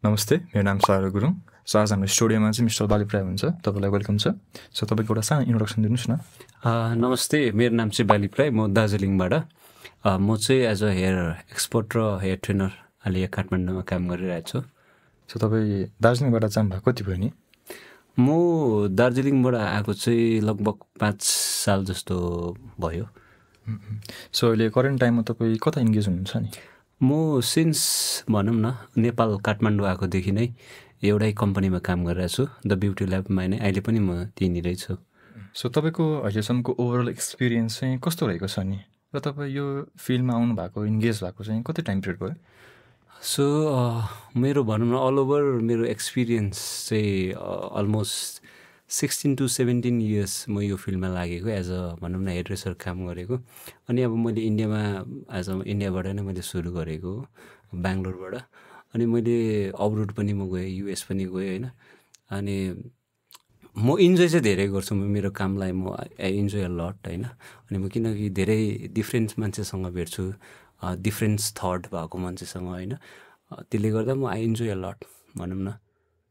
नमस्ते, मेरो नाम सागर गुरुङ। सो आज हाम्रो स्टुडियोमा चाहिँ मिस्टर बाली प्राय हुन्छ। तपाईँलाई वेलकम छ। सो तपाईँको एउटा सानो इन्ट्रोडक्सन दिनुहोस् न। नमस्ते, मेरो नाम चाहिँ बाली प्राय, म दार्जिलिङबाट। म चाहिँ एज अ हेयर एक्सपर्ट र हेयर ट्रेनर अहिले यहाँ काठमाडौँमा काम गरिरहेको छु। सो तपाईँ दार्जिलिङबाट जानुभएको कति भयो नि? म दार्जिलिङबाट आएको चाहिँ लगभग 5 साल जस्तो भयो। सो अहिले करेन्ट टाइममा तपाईँ कता इन्गेज हुनुहुन्छ नि? म सिन्स भनौँ न नेपाल काठमाडौँ आएकोदेखि नै एउटै कम्पनीमा काम गरिरहेको छु, द ब्युटी ल्याबमा नै। अहिले पनि म त्यहीँनिरै छु। सो तपाईँको अहिलेसम्मको ओभरअल एक्सपिरियन्स चाहिँ कस्तो रहेको छ नि? र तपाईँ यो फिल्डमा आउनु भएको, इन्गेज भएको चाहिँ कति टाइम पिरियड भयो? सो मेरो भनौँ न अल ओभर मेरो एक्सपिरियन्स चाहिँ अलमोस्ट 16 to 17 इयर्स म यो फिल्डमा लागेको, एज अ भनौँ न हेयर ड्रेसर काम गरेको। अनि अब मैले इन्डियामा इन्डियाबाट नै मैले सुरु गरेको, बेङ्गलोरबाट। अनि मैले अब्रोड पनि म गएँ, युएस पनि गएँ होइन। अनि म इन्जोय चाहिँ धेरै गर्छु मेरो कामलाई। म आई इन्जोय अ लट होइन। अनि म किनकि धेरै डिफ्रेन्ट मान्छेसँग भेट्छु, डिफ्रेन्ट थट भएको मान्छेसँग होइन। त्यसले गर्दा म आई इन्जोय अ लट भनौँ न।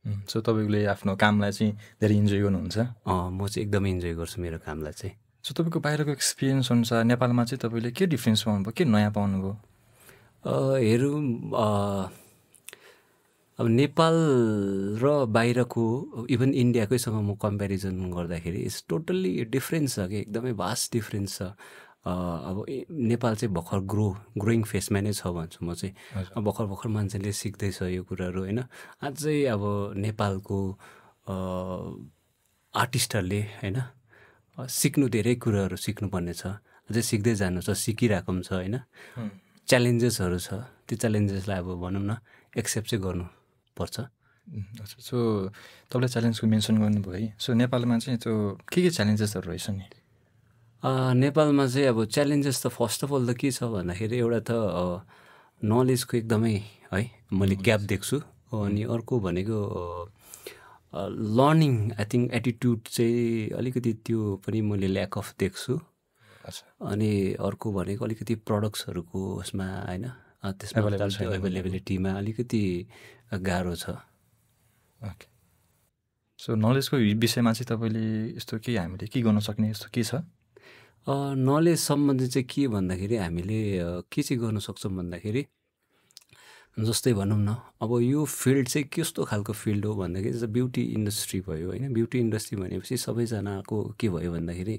सो तपाईँले आफ्नो कामलाई चाहिँ धेरै इन्जोय गर्नुहुन्छ? म चाहिँ एकदमै इन्जोय गर्छु मेरो कामलाई चाहिँ। सो तपाईँको बाहिरको एक्सपिरियन्स अनुसार नेपालमा चाहिँ तपाईँले के डिफ्रेन्स पाउनुभयो, के नयाँ पाउनुभयो? हेरौँ, अब नेपाल र बाहिरको इभन इन्डियाकैसँग म कम्पेरिजन गर्दाखेरि इट्स टोटल्ली डिफ्रेन्स छ कि, एकदमै भास्ट डिफ्रेन्स छ। अब नेपाल चाहिँ भर्खर ग्रोइङ फेसमा नै छ भन्छु म चाहिँ। अब भर्खर मान्छेले सिक्दैछ यो कुराहरू होइन। अझै अब नेपालको आर्टिस्टहरूले होइन सिक्नु धेरै कुराहरू सिक्नुपर्ने छ, अझै सिक्दै जानु छ, सिकिरहेको पनि छ होइन। च्यालेन्जेसहरू छ, त्यो च्यालेन्जेसलाई अब भनौँ न एक्सेप्ट चाहिँ गर्नुपर्छ। अच्छा, सो तपाईँले च्यालेन्जको मेन्सन गर्नुभयो है। सो नेपालमा चाहिँ त्यो के च्यालेन्जेसहरू रहेछ नि? नेपालमा चाहिँ अब च्यालेन्जेस त फर्स्ट अफ अल त के छ भन्दाखेरि एउटा त नलेजको एकदमै है मैले ग्याप देख्छु। अनि अर्को भनेको लर्निङ आई थिङ्क एटिट्युड चाहिँ अलिकति त्यो पनि मैले ल्याक अफ देख्छु। अनि अर्को भनेको अलिकति प्रडक्ट्सहरूको उसमा होइन, त्यसमा एभाइलेबिलिटीमा अलिकति गाह्रो छ। ओके, सो नलेजको विषयमा चाहिँ तपाईँले यस्तो के हामीले के गर्न सक्ने यस्तो के छ? नलेज सम्बन्धी चाहिँ के भन्दाखेरि हामीले के चाहिँ गर्न सक्छौँ भन्दाखेरि जस्तै भनौँ न अब यो फिल्ड चाहिँ कस्तो खालको फिल्ड हो भन्दाखेरि चाहिँ ब्युटी इन्डस्ट्री भयो होइन। ब्युटी इन्डस्ट्री भनेपछि सबैजनाको के भयो भन्दाखेरि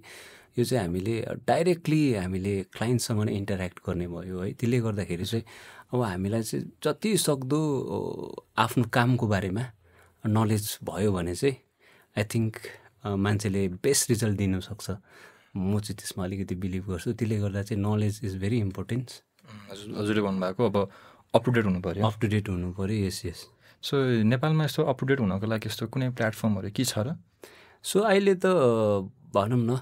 यो चाहिँ हामीले डाइरेक्टली हामीले क्लाइन्टसँग नै इन्टरेक्ट गर्ने भयो है। त्यसले गर्दाखेरि चाहिँ अब हामीलाई चाहिँ जति सक्दो आफ्नो कामको बारेमा नलेज भयो भने चाहिँ आई थिङ्क मान्छेले बेस्ट रिजल्ट दिनुसक्छ। म चाहिँ त्यसमा अलिकति बिलिभ गर्छु। त्यसले गर्दा चाहिँ नलेज इज भेरी इम्पोर्टेन्ट। हजुरले भन्नुभएको अब अप टु डेट हुनु पऱ्यो। अप टु डेट हुनु पऱ्यो, यस यस। सो नेपालमा यस्तो अप टु डेट हुनको लागि यस्तो कुनै प्लेटफर्महरू के छ र? सो अहिले त भनौँ न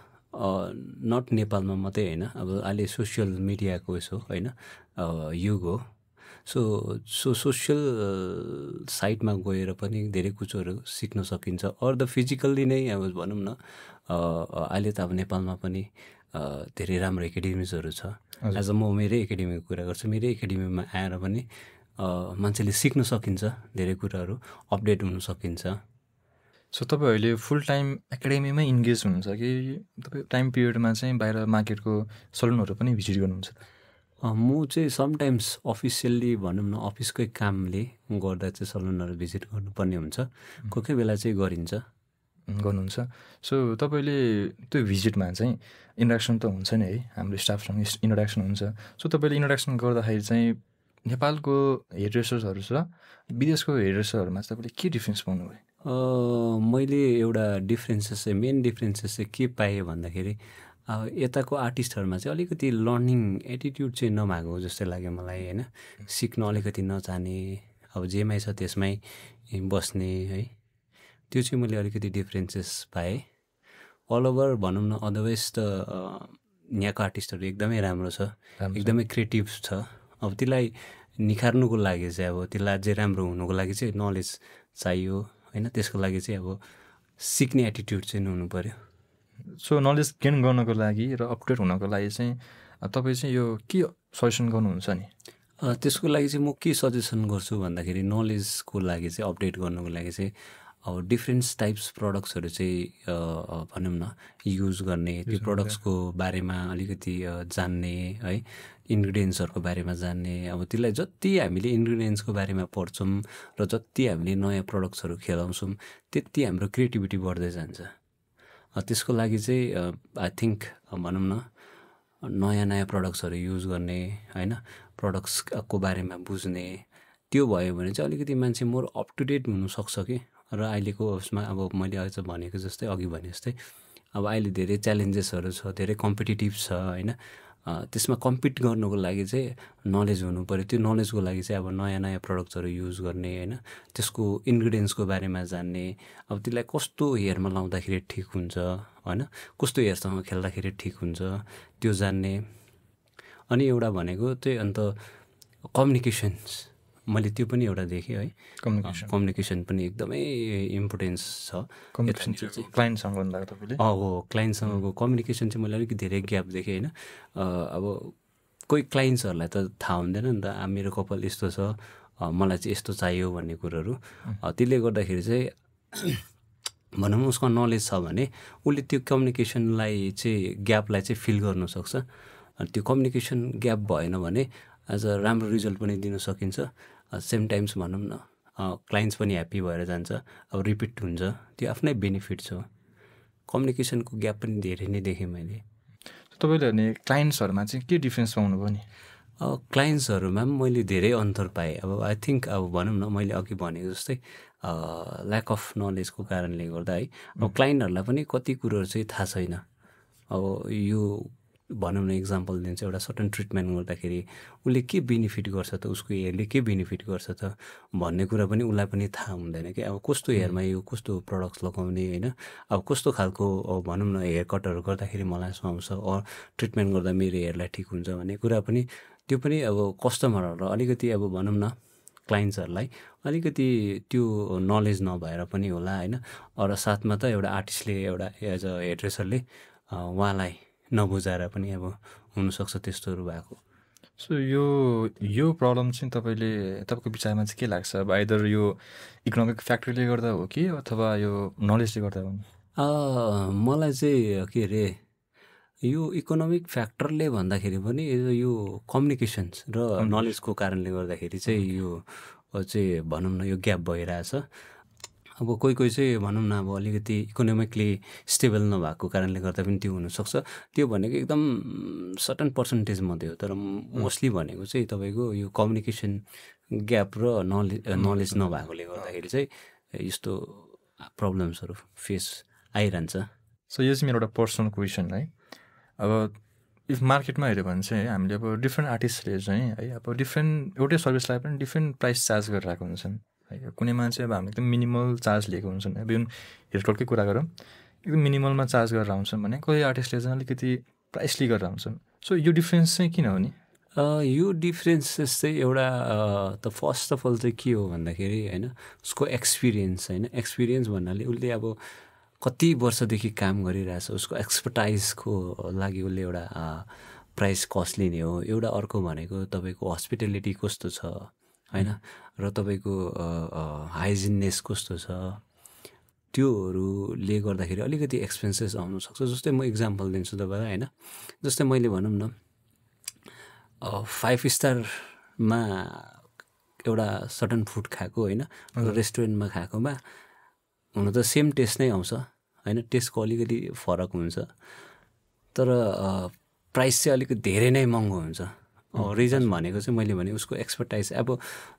नट नेपालमा मात्रै होइन, अब अहिले सोसियल मिडियाको यसो होइन युग हो। सो सोसियल साइटमा गएर पनि धेरै कुछहरू सिक्न सकिन्छ। अर द फिजिकल्ली नै अब भनौँ न अहिले त अब नेपालमा पनि धेरै राम्रो एकाडेमिजहरू छ। एज अ म मेरै एकाडेमीको कुरा गर्छु। मेरै एकाडेमीमा आएर पनि मान्छेले सिक्न सकिन्छ, धेरै कुराहरू अपडेट हुन सकिन्छ। सो तपाईँ अहिले फुल टाइम एकाडेमीमै इन्गेज हुनुहुन्छ कि तपाईँ टाइम पिरियडमा चाहिँ बाहिर मार्केटको सलुनहरू पनि भिजिट गर्नुहुन्छ? म चाहिँ समटाइम्स अफिसियल्ली भनौँ न अफिसकै कामले गर्दा चाहिँ सलुनहरू भिजिट गर्नुपर्ने हुन्छ। कोही कोही बेला चाहिँ गर्नुहुन्छ। सो तपाईँले त्यो भिजिटमा चाहिँ इन्ट्रेक्सन त हुन्छ नि है, हाम्रो स्टाफसँग इन्ट्रोडक्सन हुन्छ। सो तपाईँले इन्ट्रोडक्सन गर्दाखेरि चाहिँ नेपालको हेयर ड्रेसर्सहरू छ, विदेशको हेयर ड्रेसरहरूमा चाहिँ तपाईँले के डिफ्रेन्स पाउनुभयो? मैले एउटा मेन डिफ्रेन्सेस चाहिँ के पाएँ भन्दाखेरि यताको आर्टिस्टहरूमा चाहिँ अलिकति लर्निङ एटिट्युड चाहिँ नभएको जस्तै लाग्यो मलाई होइन। सिक्न अलिकति नचाहने, अब जेमै छ त्यसमै बस्ने है, त्यो चाहिँ मैले अलिकति डिफ्रेन्सेस पाएँ। अल ओभर भनौँ न अदरवाइज त यहाँको आर्टिस्टहरू एकदमै राम्रो छ, एकदमै क्रिएटिभ छ। अब त्यसलाई निखार्नुको लागि चाहिँ अब त्यसलाई अझै राम्रो हुनुको लागि चाहिँ नलेज चाहियो होइन। त्यसको लागि चाहिँ अब सिक्ने एटिट्युड चाहिँ हुनु पऱ्यो। सो नलेज गेन गर्नको लागि र अपडेट हुनको लागि चाहिँ तपाईँ चाहिँ यो के सजेसन गर्नुहुन्छ नि? त्यसको लागि चाहिँ म के सजेसन गर्छु भन्दाखेरि नलेजको लागि चाहिँ अपडेट गर्नुको लागि चाहिँ अब डिफ्रेन्ट टाइप्स प्रडक्ट्सहरू चाहिँ भनौँ न युज गर्ने, त्यो प्रडक्ट्सको बारेमा अलिकति जान्ने है, इन्ग्रिडियन्ट्सहरूको बारेमा जान्ने। अब त्यसलाई जति हामीले इन्ग्रिडियन्ट्सको बारेमा पढ्छौँ र जति हामीले नयाँ प्रडक्ट्सहरू खेलाउँछौँ त्यति हाम्रो क्रिएटिभिटी बढ्दै जान्छ। त्यसको लागि चाहिँ आई थिङ्क भनौँ न नयाँ नयाँ प्रडक्ट्सहरू युज गर्ने होइन, प्रडक्ट्सको बारेमा बुझ्ने, त्यो भयो भने चाहिँ अलिकति मान्छे मोर अप टु डेट हुनसक्छ कि। र अहिलेको उसमा अब मैले अझ भनेको जस्तै अघि भने जस्तै अब अहिले धेरै च्यालेन्जेसहरू छ, धेरै कम्पिटिटिभ छ होइन। त्यसमा कम्पिट गर्नुको लागि चाहिँ नलेज हुनु पऱ्यो। त्यो नलेजको लागि चाहिँ अब नयाँ नयाँ प्रडक्ट्सहरू युज गर्ने होइन, त्यसको इन्ग्रिडियन्ट्सको बारेमा जान्ने, अब त्यसलाई कस्तो हेयरमा लाउँदाखेरि ठिक हुन्छ होइन, कस्तो हेयरसँग खेल्दाखेरि ठिक हुन्छ त्यो जान्ने। अनि एउटा भनेको चाहिँ अन्त कम्युनिकेसन्स, मैले त्यो पनि एउटा देखेँ है, कम्युनिकेसन पनि एकदमै इम्पोर्टेन्स छ। क्लाइन्टसँग हो, क्लाइन्टसँगको कम्युनिकेसन चाहिँ मैले अलिकति धेरै ग्याप देखेँ होइन। अब कोही क्लाइन्ट्सहरूलाई त थाहा हुँदैन नि त, मेरो कपाल यस्तो छ, मलाई चाहिँ यस्तो चाहियो भन्ने कुरोहरू। त्यसले गर्दाखेरि चाहिँ भनौँ उसको नलेज छ भने उसले त्यो कम्युनिकेसनलाई चाहिँ ग्यापलाई चाहिँ फिल गर्नुसक्छ। अनि त्यो कम्युनिकेसन ग्याप भएन भने एज अ राम्रो रिजल्ट पनि दिन सकिन्छ। सेम टाइम्स भनौँ न क्लाइन्ट्स पनि ह्याप्पी भएर जान्छ, अब रिपिट हुन्छ, त्यो आफ्नै बेनिफिट छ। कम्युनिकेसनको ग्याप पनि धेरै नै देखेँ मैले। तपाईँले भने क्लाइन्ट्सहरूमा चाहिँ के डिफ्रेन्स पाउनु भयो नि? क्लाइन्ट्सहरूमा पनि मैले धेरै अन्तर पाएँ। अब आई थिङ्क अब भनौँ न मैले अघि भनेको जस्तै ल्याक अफ नलेजको कारणले गर्दा है, अब क्लाइन्टहरूलाई पनि कति कुरोहरू चाहिँ थाहा छैन। अब यो भनौँ न इक्जाम्पल दिन्छ, एउटा सर्टन ट्रिटमेन्ट गर्दाखेरि उसले के बेनिफिट गर्छ त, उसको हेयरले के बेनिफिट गर्छ त भन्ने कुरा पनि उसलाई पनि थाहा हुँदैन कि। अब कस्तो हेयरमा यो कस्तो प्रडक्ट्स लगाउने होइन, अब कस्तो खालको भनौँ न हेयर कटहरू गर्दाखेरि मलाई सुहाउँछ, ट्रिटमेन्ट गर्दा मेरो हेयरलाई ठिक हुन्छ भन्ने कुरा पनि, त्यो पनि अब कस्टमरहरूलाई अलिकति अब भनौँ न क्लाइन्ट्सहरूलाई अलिकति त्यो नलेज नभएर पनि होला होइन। र साथमा त एउटा आर्टिस्टले, एउटा एज अ हेयर ड्रेसरले उहाँलाई नबुझाएर पनि अब हुनसक्छ त्यस्तोहरू भएको। सो यो प्रब्लम चाहिँ तपाईँको विचारमा चाहिँ के लाग्छ? अब आइदर यो इकोनोमिक फ्याक्टरले गर्दा हो कि अथवा यो नलेजले गर्दा हो? मलाई चाहिँ के अरे यो इकोनोमिक फ्याक्टरले भन्दाखेरि पनि यो कम्युनिकेसन्स र नलेजको कारणले गर्दाखेरि चाहिँ यो चाहिँ भनौँ न यो ग्याप भइरहेछ। अब कोही चाहिँ भनौँ न अब अलिकति इकोनोमिकली स्टेबल नभएको कारणले गर्दा पनि त्यो हुनसक्छ। त्यो भनेको एकदम सर्टन पर्सेन्टेज मात्रै हो, तर मोस्टली भनेको चाहिँ तपाईँको यो कम्युनिकेसन ग्याप र नलेज नभएकोले गर्दाखेरि चाहिँ यस्तो प्रब्लम्सहरू फेस आइरहन्छ। सो यो चाहिँ मेरो एउटा पर्सनल क्वेसन है। अब इफ मार्केटमा हेऱ्यो भने चाहिँ हामीले अब डिफ्रेन्ट आर्टिस्टले चाहिँ है अब डिफ्रेन्ट एउटै सर्भिसलाई पनि डिफ्रेन्ट प्राइस चार्ज गरिरहेको हुन्छन् है। कुनै मान्छे अब हामीले एकदम मिनिमल चार्ज लिएको हुन्छन्, अब जुन हेयरकटकै कुरा गरौँ एकदम मिनिमलमा चार्ज गरेर आउँछन् भने कोही आर्टिस्टले चाहिँ अलिकति प्राइसली गरेर आउँछन्। सो यो डिफ्रेन्स चाहिँ किन हो नि? यो डिफ्रेन्सेस चाहिँ एउटा त फर्स्ट अफ अल चाहिँ के हो भन्दाखेरि होइन उसको एक्सपिरियन्स होइन। एक्सपिरियन्स भन्नाले उसले अब कति वर्षदेखि काम गरिरहेछ, उसको एक्सपर्टाइजको लागि उसले एउटा प्राइस कस्ट लिने हो। एउटा अर्को भनेको तपाईँको हस्पिटालिटी कस्तो छ होइन, र तपाईँको हाइजिननेस कस्तो छ, त्योहरूले गर्दाखेरि अलिकति एक्सपेन्सेस आउनसक्छ। जस्तै म इक्जाम्पल दिन्छु तपाईँलाई होइन, जस्तै मैले भनौँ न 5 स्टारमा एउटा सर्टन फुड खाएको होइन, रेस्टुरेन्टमा खाएकोमा हुन त सेम टेस्ट नै आउँछ होइन, टेस्टको अलिकति फरक हुन्छ, तर प्राइस चाहिँ अलिकति धेरै नै महँगो हुन्छ। रिजन भनेको चाहिँ मैले भने उसको एक्सपर्टाइज। अब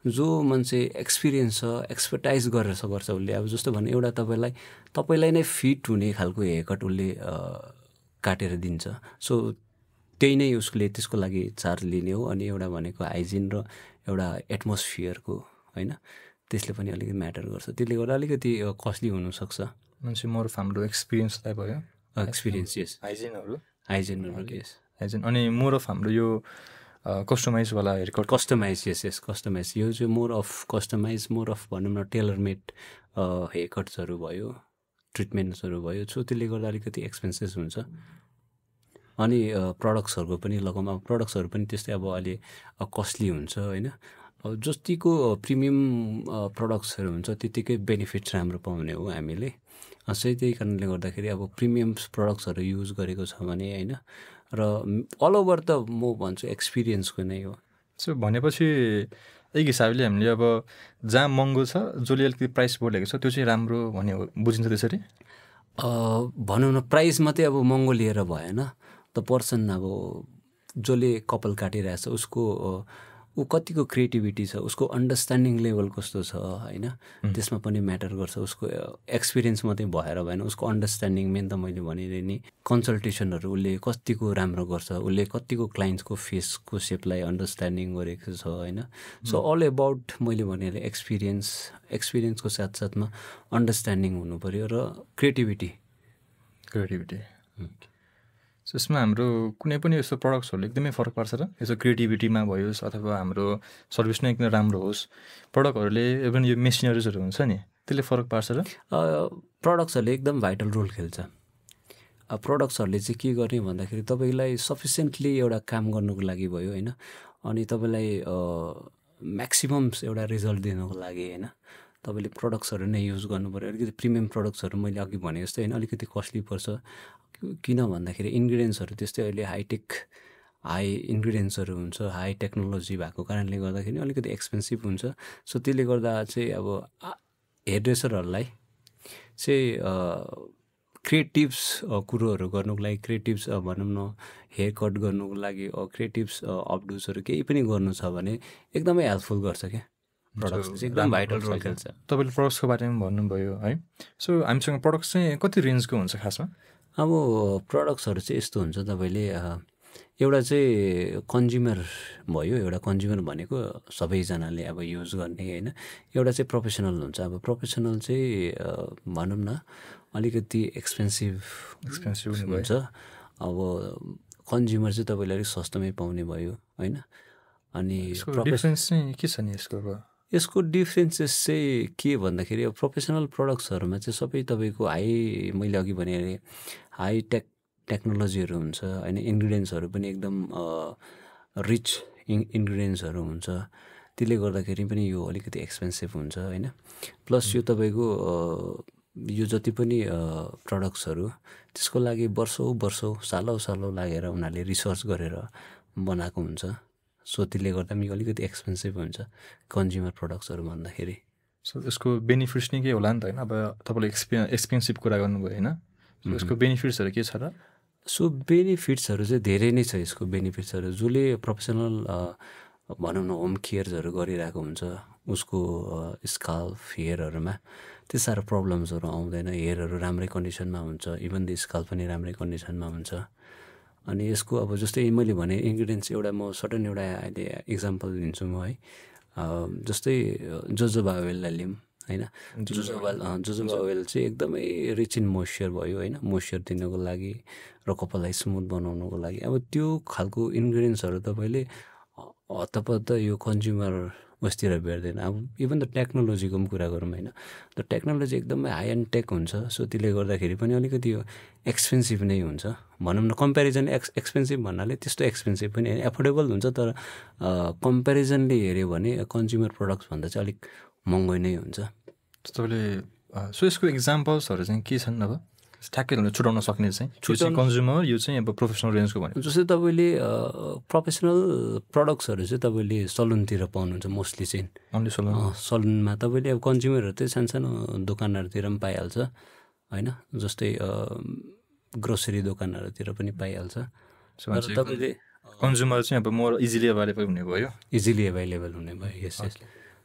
जो मान्छे एक्सपिरियन्स छ, एक्सपर्टाइज गरेर गर्छ उसले, अब जस्तो भने एउटा तपाईँलाई नै फिट हुने खालको हेयर कट उसले काटेर दिन्छ। सो त्यही नै उसले त्यसको लागि चार्ज लिने हो। अनि एउटा भनेको हाइजिन र एउटा एटमोस्फियरको होइन, त्यसले पनि अलिकति म्याटर गर्छ। त्यसले गर्दा अलिकति कस्टली हुनसक्छ। मान्छे मोर अफ हाम्रो एक्सपिरियन्सलाई भयो, एक्सपिरियन्स यस, हाइजिनहरू यस, हाइजिन। अनि मोर अफ हाम्रो यो कस्टमाइजवाला हेयरकट, कस्टमाइज यस कस्टमाइज, यो चाहिँ more of customise, more of भनौँ न टेलर मेड हेयर कट्सहरू भयो, ट्रिटमेन्ट्सहरू भयो। सो त्यसले गर्दा अलिकति एक्सपेन्सेस हुन्छ। अनि प्रडक्ट्सहरूको पनि लगाउँ, अब प्रडक्ट्सहरू पनि त्यस्तै अब अहिले कस्टली हुन्छ होइन। अब जतिको प्रिमियम प्रडक्ट्सहरू हुन्छ त्यतिकै बेनिफिट्स राम्रो पाउने हो हामीले। त्यही कारणले गर्दाखेरि अब प्रिमियम प्रडक्ट्सहरू युज गरेको छ भने होइन, र अल ओभर त म भन्छु एक्सपिरियन्सको नै हो। सो भनेपछि एक हिसाबले हामीले अब जहाँ महँगो छ, जसले अलिकति प्राइस बढेको छ त्यो चाहिँ राम्रो भन्ने हो, बुझिन्छ त्यसरी? भनौँ न प्राइस मात्रै अब महँगो लिएर भएन, त पर्सन अब जसले कपाल काटिरहेछ उसको ऊ कतिको क्रिएटिभिटी छ, उसको अन्डरस्ट्यान्डिङ लेभल कस्तो छ होइन, त्यसमा पनि म्याटर गर्छ। उसको एक्सपिरियन्स मात्रै भएर भएन, उसको अन्डरस्ट्यान्डिङ मेन त मैले भनिदिएँ नि, कन्सल्टेसनहरू उसले कतिको राम्रो गर्छ, उसले कतिको क्लाइन्ट्सको फेसको सेपलाई अन्डरस्ट्यान्डिङ गरेको छ होइन। सो अल एबाउट मैले भने एक्सपिरियन्सको साथसाथमा अन्डरस्ट्यान्डिङ हुनु पऱ्यो र क्रिएटिभिटी। सो यसमा हाम्रो कुनै पनि यस्तो प्रडक्ट्सहरूले एकदमै फरक पार्छ र, यसो क्रिएटिभिटीमा भयोस् अथवा हाम्रो सर्भिस नै एकदमै राम्रो होस्, प्रडक्टहरूले इभन यो मेसिनरिजहरू हुन्छ नि त्यसले फरक पार्छ र? प्रडक्ट्सहरूले एकदम भाइटल रोल खेल्छ। प्रडक्ट्सहरूले चाहिँ के गर्ने भन्दाखेरि तपाईँलाई सफिसियन्टली एउटा काम गर्नुको लागि भयो होइन, अनि तपाईँलाई म्याक्सिमम्स एउटा रिजल्ट दिनुको लागि होइन, तपाईँले प्रडक्ट्सहरू नै युज गर्नु पऱ्यो। अलिकति प्रिमियम प्रडक्ट्सहरू मैले अघि भने जस्तै होइन अलिकति कस्टली पर्छ, किन भन्दाखेरि इन्ग्रिडियन्ट्सहरू त्यस्तै अहिले हाई इन्ग्रिडियन्ट्सहरू हुन्छ, हाई टेक्नोलोजी भएको कारणले गर्दाखेरि अलिकति एक्सपेन्सिभ हुन्छ। सो त्यसले गर्दा चाहिँ अब हेयरड्रेसरहरूलाई चाहिँ क्रिएटिभ्स कुरोहरू गर्नुको लागि, क्रिएटिभ्स भनौँ न हेयर कट गर्नुको लागि क्रिएटिभ्स अपडुसहरू केही पनि गर्नु छ भने एकदमै हेल्पफुल गर्छ क्या प्रडक्ट्स चाहिँ, एकदम भाइटल रोल खेल्छ। तपाईँले प्रडक्ट्सको बारेमा भन्नुभयो है, सो हामीसँग प्रडक्ट्स चाहिँ कति रेन्जको हुन्छ खासमा? अब प्रडक्ट्सहरू चाहिँ यस्तो हुन्छ, तपाईँले एउटा चाहिँ कन्ज्युमर भयो, एउटा कन्ज्युमर भनेको सबैजनाले अब युज गर्ने होइन, एउटा चाहिँ प्रोफेसनल हुन्छ। अब प्रोफेसनल चाहिँ भनौँ न अलिकति एक्सपेन्सिभ हुन्छ। अब कन्ज्युमर चाहिँ तपाईँले अलिक सस्तोमै पाउने भयो होइन। अनि डिफरेन्स चाहिँ के छ नि यसको डिफ्रेन्सेस चाहिँ के भन्दाखेरि अब प्रोफेसनल प्रडक्ट्सहरूमा चाहिँ सबै तपाईँको मैले अघि भने हाई टेक्नोलोजीहरू हुन्छ होइन, इन्ग्रिडियन्ट्सहरू पनि एकदम रिच इन्ग्रिडियन्ट्सहरू हुन्छ, त्यसले गर्दाखेरि पनि यो अलिकति एक्सपेन्सिभ हुन्छ होइन। प्लस यो तपाईँको यो जति पनि प्रडक्ट्सहरू त्यसको लागि वर्षौँ सालौँ लागेर उनीहरूले रिसर्च गरेर बनाएको हुन्छ। सो त्यसले गर्दा पनि अलिकति एक्सपेन्सिभ हुन्छ कन्ज्युमर प्रडक्ट्सहरू भन्दाखेरि। सो यसको बेनिफिट्स नै के होला नि त होइन, अब तपाईँले एक्सपेन्सिभ कुरा गर्नुभयो होइन, यसको बेनिफिट्सहरू के छ र? सो बेनिफिट्सहरू चाहिँ धेरै नै छ यसको बेनिफिट्सहरू। जसले प्रोफेसनल भनौँ न होम केयर्सहरू गरिरहेको हुन्छ उसको स्काल्प हेयरहरूमा त्यति साह्रो प्रब्लम्सहरू आउँदैन, हेयरहरू राम्रै कन्डिसनमा हुन्छ, इभन द स्काल्प पनि राम्रै कन्डिसनमा हुन्छ। अनि यसको अब जस्तै मैले भने इन्ग्रिडियन्ट्स एउटा म सडन एउटा अहिले इक्जाम्पल दिन्छु म है, जस्तै जोजोबा ओइललाई लिउँ होइन। जोजोबा ओइल चाहिँ एकदमै रिच इन मोइस्चर भयो होइन, मोइस्चर दिनको लागि र कपाललाई स्मुथ बनाउनुको लागि। अब त्यो खालको इन्ग्रिडियन्ट्सहरू तपाईँले हतपत्त यो कन्ज्युमर उयसतिर भेट्दैन। अब इभन द टेक्नोलोजीको पनि कुरा गरौँ होइन, त टेक्नोलोजी एकदमै हाई एन्ड टेक हुन्छ। सो त्यसले गर्दाखेरि पनि अलिकति यो एक्सपेन्सिभ नै हुन्छ भनौँ न। कम्पेरिजन एक्सपेन्सिभ भन्नाले त्यस्तो एक्सपेन्सिभ पनि होइन, एफोर्डेबल हुन्छ, तर कम्पेरिजनले हेऱ्यो भने कन्ज्युमर प्रडक्ट्सभन्दा चाहिँ अलिक महँगो नै हुन्छ। तपाईँले सो यसको इक्जाम्पल्सहरू चाहिँ के छन् अब ठ्याक्कै छुटाउन सक्ने चाहिँ कन्ज्युमर, यो चाहिँ अब प्रोफेसनल रेन्जको भन्यो। जस्तै तपाईँले प्रोफेसनल प्रडक्ट्सहरू चाहिँ तपाईँले सलुनतिर पाउनुहुन्छ मोस्टली चाहिँ, अन्ली सलुनमा तपाईँले अब कन्ज्युमरहरू चाहिँ सानो दोकानहरूतिर पनि पाइहाल्छ होइन, जस्तै ग्रोसरी दोकानहरूतिर पनि पाइहाल्छ। तपाईँले कन्ज्युमर चाहिँ अब मोर इजिली एभाइलेबल हुने भयो, यस।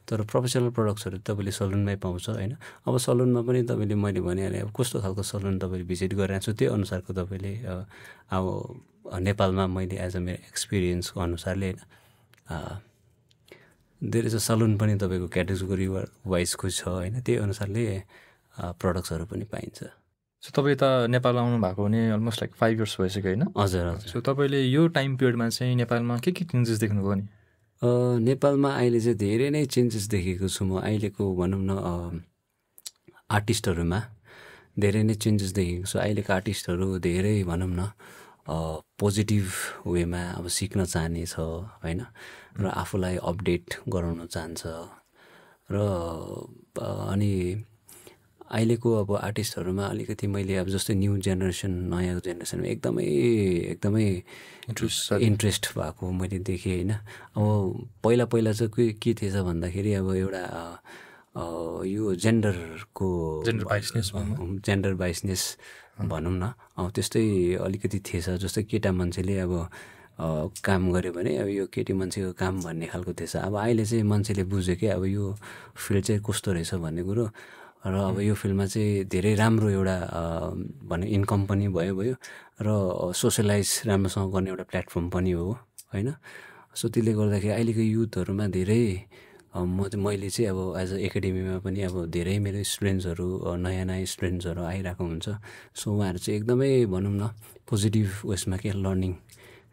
तर प्रोफेसनल प्रडक्ट्सहरू तपाईँले सलुनमै पाउँछ होइन। अब सलुनमा पनि तपाईँले मैले भनिहालेँ अब कस्तो खालको सलुन तपाईँले भिजिट गरिरहेको छु त्यही अनुसारको तपाईँले अब नेपालमा मैले एज अ मेरो एक्सपिरियन्सको अनुसारले होइन धेरै छ सलुन पनि तपाईँको क्याटेगोरी वाइजको छ होइन, त्यही अनुसारले प्रडक्ट्सहरू पनि पाइन्छ। सो तपाईँ त नेपाल आउनु भएको भने अलमोस्ट लाइक 5 इयर्स भइसक्यो होइन? हजुर। सो तपाईँले यो टाइम पिरियडमा चाहिँ नेपालमा के चेन्जेस देख्नुभयो नि? नेपालमा अहिले चाहिँ धेरै नै चेन्जेस देखेको छु म। अहिलेको भनौँ न आर्टिस्टहरूमा धेरै नै चेन्जेस देखेको छु। अहिलेको आर्टिस्टहरू धेरै भनौँ न पोजिटिभ वेमा अब सिक्न चाहने छ होइन, र आफूलाई अपडेट गराउन चाहन्छ। र अनि अहिलेको अब आर्टिस्टहरूमा अलिकति मैले अब जस्तै न्यू जेनेरेसन, नयाँ जेनेरेसनमा एकदमै इन्ट्रेस्ट भएको मैले देखेँ होइन। अब पहिला चाहिँ के थिएछ भन्दाखेरि अब एउटा यो जेन्डर बाइसनेस भनौँ न, अब त्यस्तै अलिकति थिएछ। जस्तै केटा मान्छेले अब काम गऱ्यो भने अब यो केटी मान्छेको काम भन्ने खालको थिएछ। अब अहिले चाहिँ मान्छेले बुझ्यो कि अब यो फिल्ड चाहिँ कस्तो रहेछ भन्ने कुरो। र अब यो फिल्डमा चाहिँ धेरै राम्रो एउटा भने इन्कम पनि भयो र सोसियलाइज राम्रोसँग गर्ने एउटा प्लेटफर्म पनि हो होइन। सो त्यसले गर्दाखेरि अहिलेको युथहरूमा धेरै मैले चाहिँ अब एज अ एकाडेमीमा पनि अब धेरै मेरो स्टुडेन्ट्सहरू नयाँ स्टुडेन्ट्सहरू आइरहेको हुन्छ। सो उहाँहरू चाहिँ एकदमै भनौँ न पोजिटिभ उयसमा के लर्निङ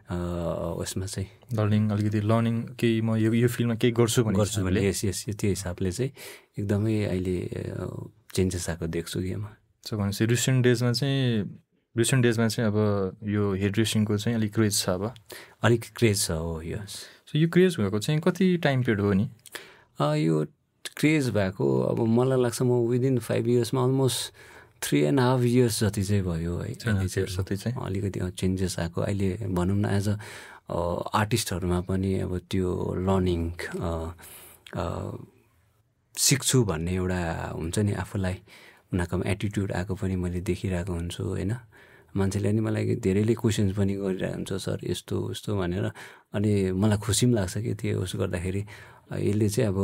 उसमा चाहिँ लर्निङ केही म यो फिल्डमा केही गर्छु भने यस त्यो हिसाबले चाहिँ एकदमै अहिले चेन्जेस आएको देख्छु कि म। सो भनेपछि रिसेन्ट डेजमा चाहिँ अब यो हेयर ड्रेसिङको चाहिँ अलिक क्रेज छ, अब अलिक क्रेज छ हो। यस। सो यो क्रेज भएको चाहिँ कति टाइम पिरियड हो नि? यो क्रेज भएको अब मलाई लाग्छ म विदिन 5 इयर्समा अलमोस्ट 3.5 इयर्स जति चाहिँ भयो है। अलिकति चेन्जेस आएको अहिले भनौँ न। एज अ आर्टिस्टहरूमा पनि अब त्यो लर्निङ सिक्छु भन्ने एउटा हुन्छ नि, आफूलाई उनीहरूकोमा एटिट्युड आएको पनि मैले देखिरहेको हुन्छु होइन। मान्छेले नि मलाई धेरैले क्वेसन्स पनि गरिरहेको हुन्छ, सर यस्तो उस्तो भनेर। अनि मलाई खुसी पनि लाग्छ कि त्यो उस गर्दाखेरि यसले चाहिँ अब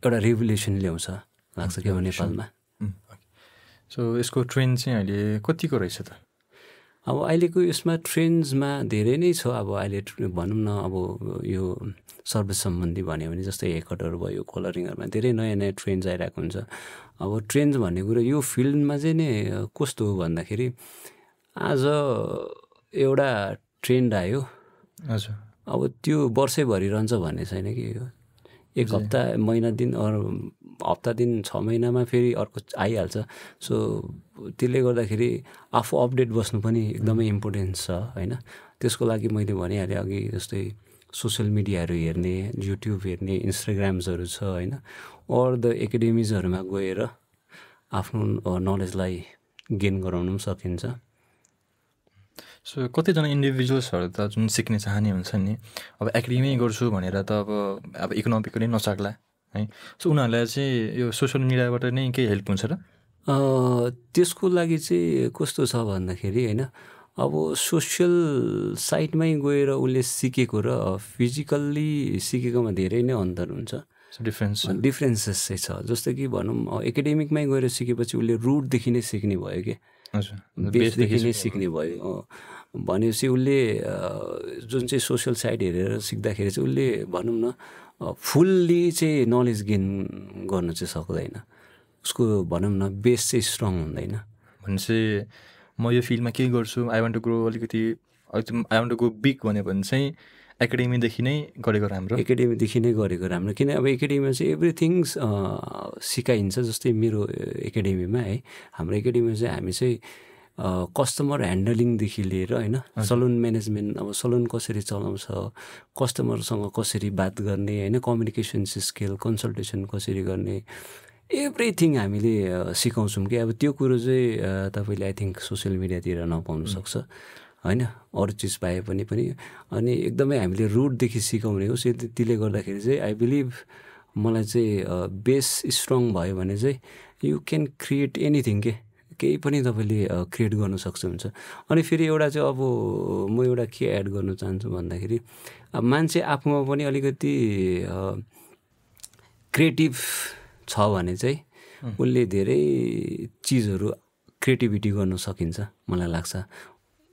एउटा रेभोल्युसन ल्याउँछ लाग्छ कि अब नेपालमा। सो यसको ट्रेन्ड चाहिँ अहिले कतिको रहेछ त? अब अहिलेको यसमा ट्रेन्ड्समा धेरै नै छ। अब अहिले भनौँ न अब यो सर्भिस सम्बन्धी भन्यो भने जस्तै हेयर कटहरू भयो, कलरिङहरूमा धेरै नयाँ ट्रेन्ड्स आइरहेको हुन्छ। अब ट्रेन्ड्स भन्ने कुरो यो फिल्डमा चाहिँ नि कस्तो हो भन्दाखेरि आज एउटा ट्रेन्ड आयो, हजुर, अब त्यो वर्षैभरि रहन्छ भन्ने छैन कि। एक हप्ता महिना दिन अरू हप्ता दिन 6 महिनामा फेरि अर्को आइहाल्छ। सो त्यसले गर्दाखेरि आफू अपडेट बस्नु पनि एकदमै इम्पोर्टेन्स छ होइन। त्यसको लागि मैले भनिहालेँ अघि जस्तै सोसियल मिडियाहरू हेर्ने, युट्युब हेर्ने, इन्स्टाग्राम्सहरू छ होइन। अर द एकाडेमिजहरूमा गएर आफ्नो नलेजलाई गेन गराउनु पनि सकिन्छ। सो कतिजना इन्डिभिजुअल्सहरू त जुन सिक्ने चाहने हुन्छ नि, अब एकाडेमी गर्छु भनेर त अब इकोनोमिकली नसक्ला है। सो उनीहरूलाई चाहिँ यो सोसियल मिडियाबाट नै केही हेल्प हुन्छ र? त्यसको लागि चाहिँ कस्तो छ भन्दाखेरि होइन, अब सोसियल साइटमै गएर उसले सिकेको र फिजिकल्ली सिकेकोमा धेरै नै अन्तर हुन्छ। डिफ्रेन्सेस चाहिँ छ। जस्तो कि भनौँ एकाडेमिकमै गएर सिकेपछि उसले रुटदेखि नै सिक्ने भयो कि, बेसदेखि नै सिक्ने भयो। भनेपछि उसले जुन चाहिँ सोसियल साइट हेरेर सिक्दाखेरि चाहिँ उसले भनौँ न फुल्ली चाहिँ नलेज गेन गर्नु चाहिँ सक्दैन। उसको भनौँ न बेस चाहिँ स्ट्रङ हुँदैन। भनेपछि म यो फिल्डमा के गर्छु, आई वान्ट टु ग्रो अलिकति, I want to go big भन्यो भने चाहिँ एकाडेमीदेखि नै गरेको राम्रो। एकाडेमीदेखि नै गरेको राम्रो। किन अब एकाडेमीमा चाहिँ एभ्रिथिङ्स सिकाइन्छ। जस्तै मेरो एकाडेमीमा है, हाम्रो एकाडेमीमा चाहिँ हामी चाहिँ कस्टमर ह्यान्डलिङदेखि लिएर होइन, सलुन म्यानेजमेन्ट, अब सलुन कसरी चलाउँछ, कस्टमरसँग कसरी बात गर्ने होइन, कम्युनिकेसन स्किल, कन्सल्टेसन कसरी गर्ने, एभ्रिथिङ हामीले सिकाउँछौँ कि। अब त्यो कुरो चाहिँ तपाईँले आई थिङ्क सोसियल मिडियातिर नपाउनु सक्छ होइन, अरू चिज पाए पनि। अनि एकदमै हामीले रुटदेखि सिकाउने हो। त्यसले गर्दाखेरि चाहिँ आई बिलिभ मलाई चाहिँ बेस स्ट्रङ भयो भने चाहिँ यु क्यान क्रिएट एनिथिङ के, केही पनि तपाईँले क्रिएट गर्नु सक्नुहुन्छ। अनि फेरि एउटा चाहिँ अब म एउटा के एड गर्नु चाहन्छु भन्दाखेरि, अब मान्छे आफूमा पनि अलिकति क्रिएटिभ छ भने चाहिँ उसले धेरै चिजहरू क्रिएटिभिटी गर्नु सकिन्छ मलाई लाग्छ।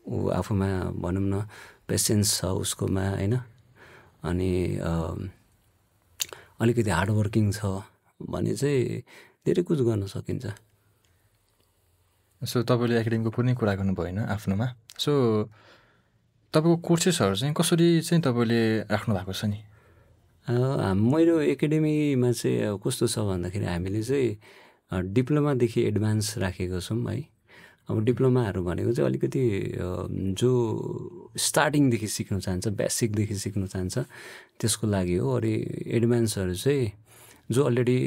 ऊ आफूमा भनौँ न पेसेन्स छ उसकोमा होइन, अनि अलिकति हार्डवर्किङ छ भने चाहिँ धेरै कुछ गर्न सकिन्छ। सो तपाईँले एकाडेमीको कुनै कुरा गर्नुभयो होइन आफ्नोमा। सो तपाईँको कोर्सेसहरू चाहिँ कसरी चाहिँ तपाईँले राख्नु भएको छ नि? मेरो एकाडेमीमा चाहिँ कस्तो छ भन्दाखेरि हामीले चाहिँ डिप्लोमादेखि एडभान्स राखेको छौँ है। अब डिप्लोमाहरू भनेको चाहिँ अलिकति जो स्टार्टिङदेखि सिक्न चाहन्छ, बेसिकदेखि सिक्न चाहन्छ त्यसको लागि हो। अरू एडभान्सहरू चाहिँ जो अलरेडी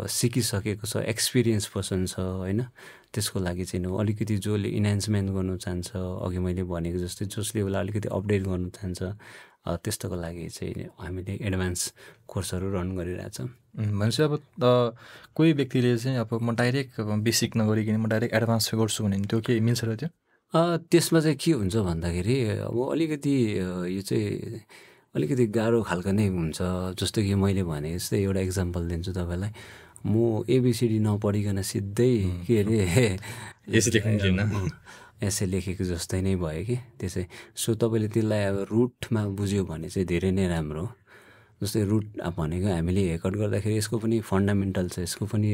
सिकिसकेको छ, एक्सपिरियन्स पर्सन छ होइन, त्यसको लागि चाहिँ हो। अलिकति जसले इन्हान्समेन्ट गर्नु चाहन्छ, अघि मैले भनेको जस्तै जसले उसलाई अलिकति अपडेट गर्नु चाहन्छ, त्यस्तोको लागि चाहिँ हामीले एडभान्स कोर्सहरू रन गरिरहेछौँ। भनेपछि अब कोही व्यक्तिले चाहिँ अब म डाइरेक्ट बेसिक नगरिकन म डाइरेक्ट एडभान्स गर्छु भने त्यो के मिल्छ र त्यो? त्यसमा चाहिँ के हुन्छ भन्दाखेरि अब अलिकति यो चाहिँ अलिकति गाह्रो खालको नै हुन्छ। जस्तो कि मैले भने जस्तै एउटा इक्जाम्पल दिन्छु तपाईँलाई। म एबिसिडी नपढिकन सिधै के अरे एसे लेखेको जस्तै नै भयो कि त्यसै। सो तपाईँले त्यसलाई अब रुटमा बुझ्यो भने चाहिँ धेरै नै राम्रो हो। जस्तै रुट भनेको हामीले हेकट गर्दाखेरि यसको पनि फन्डामेन्टल छ, यसको पनि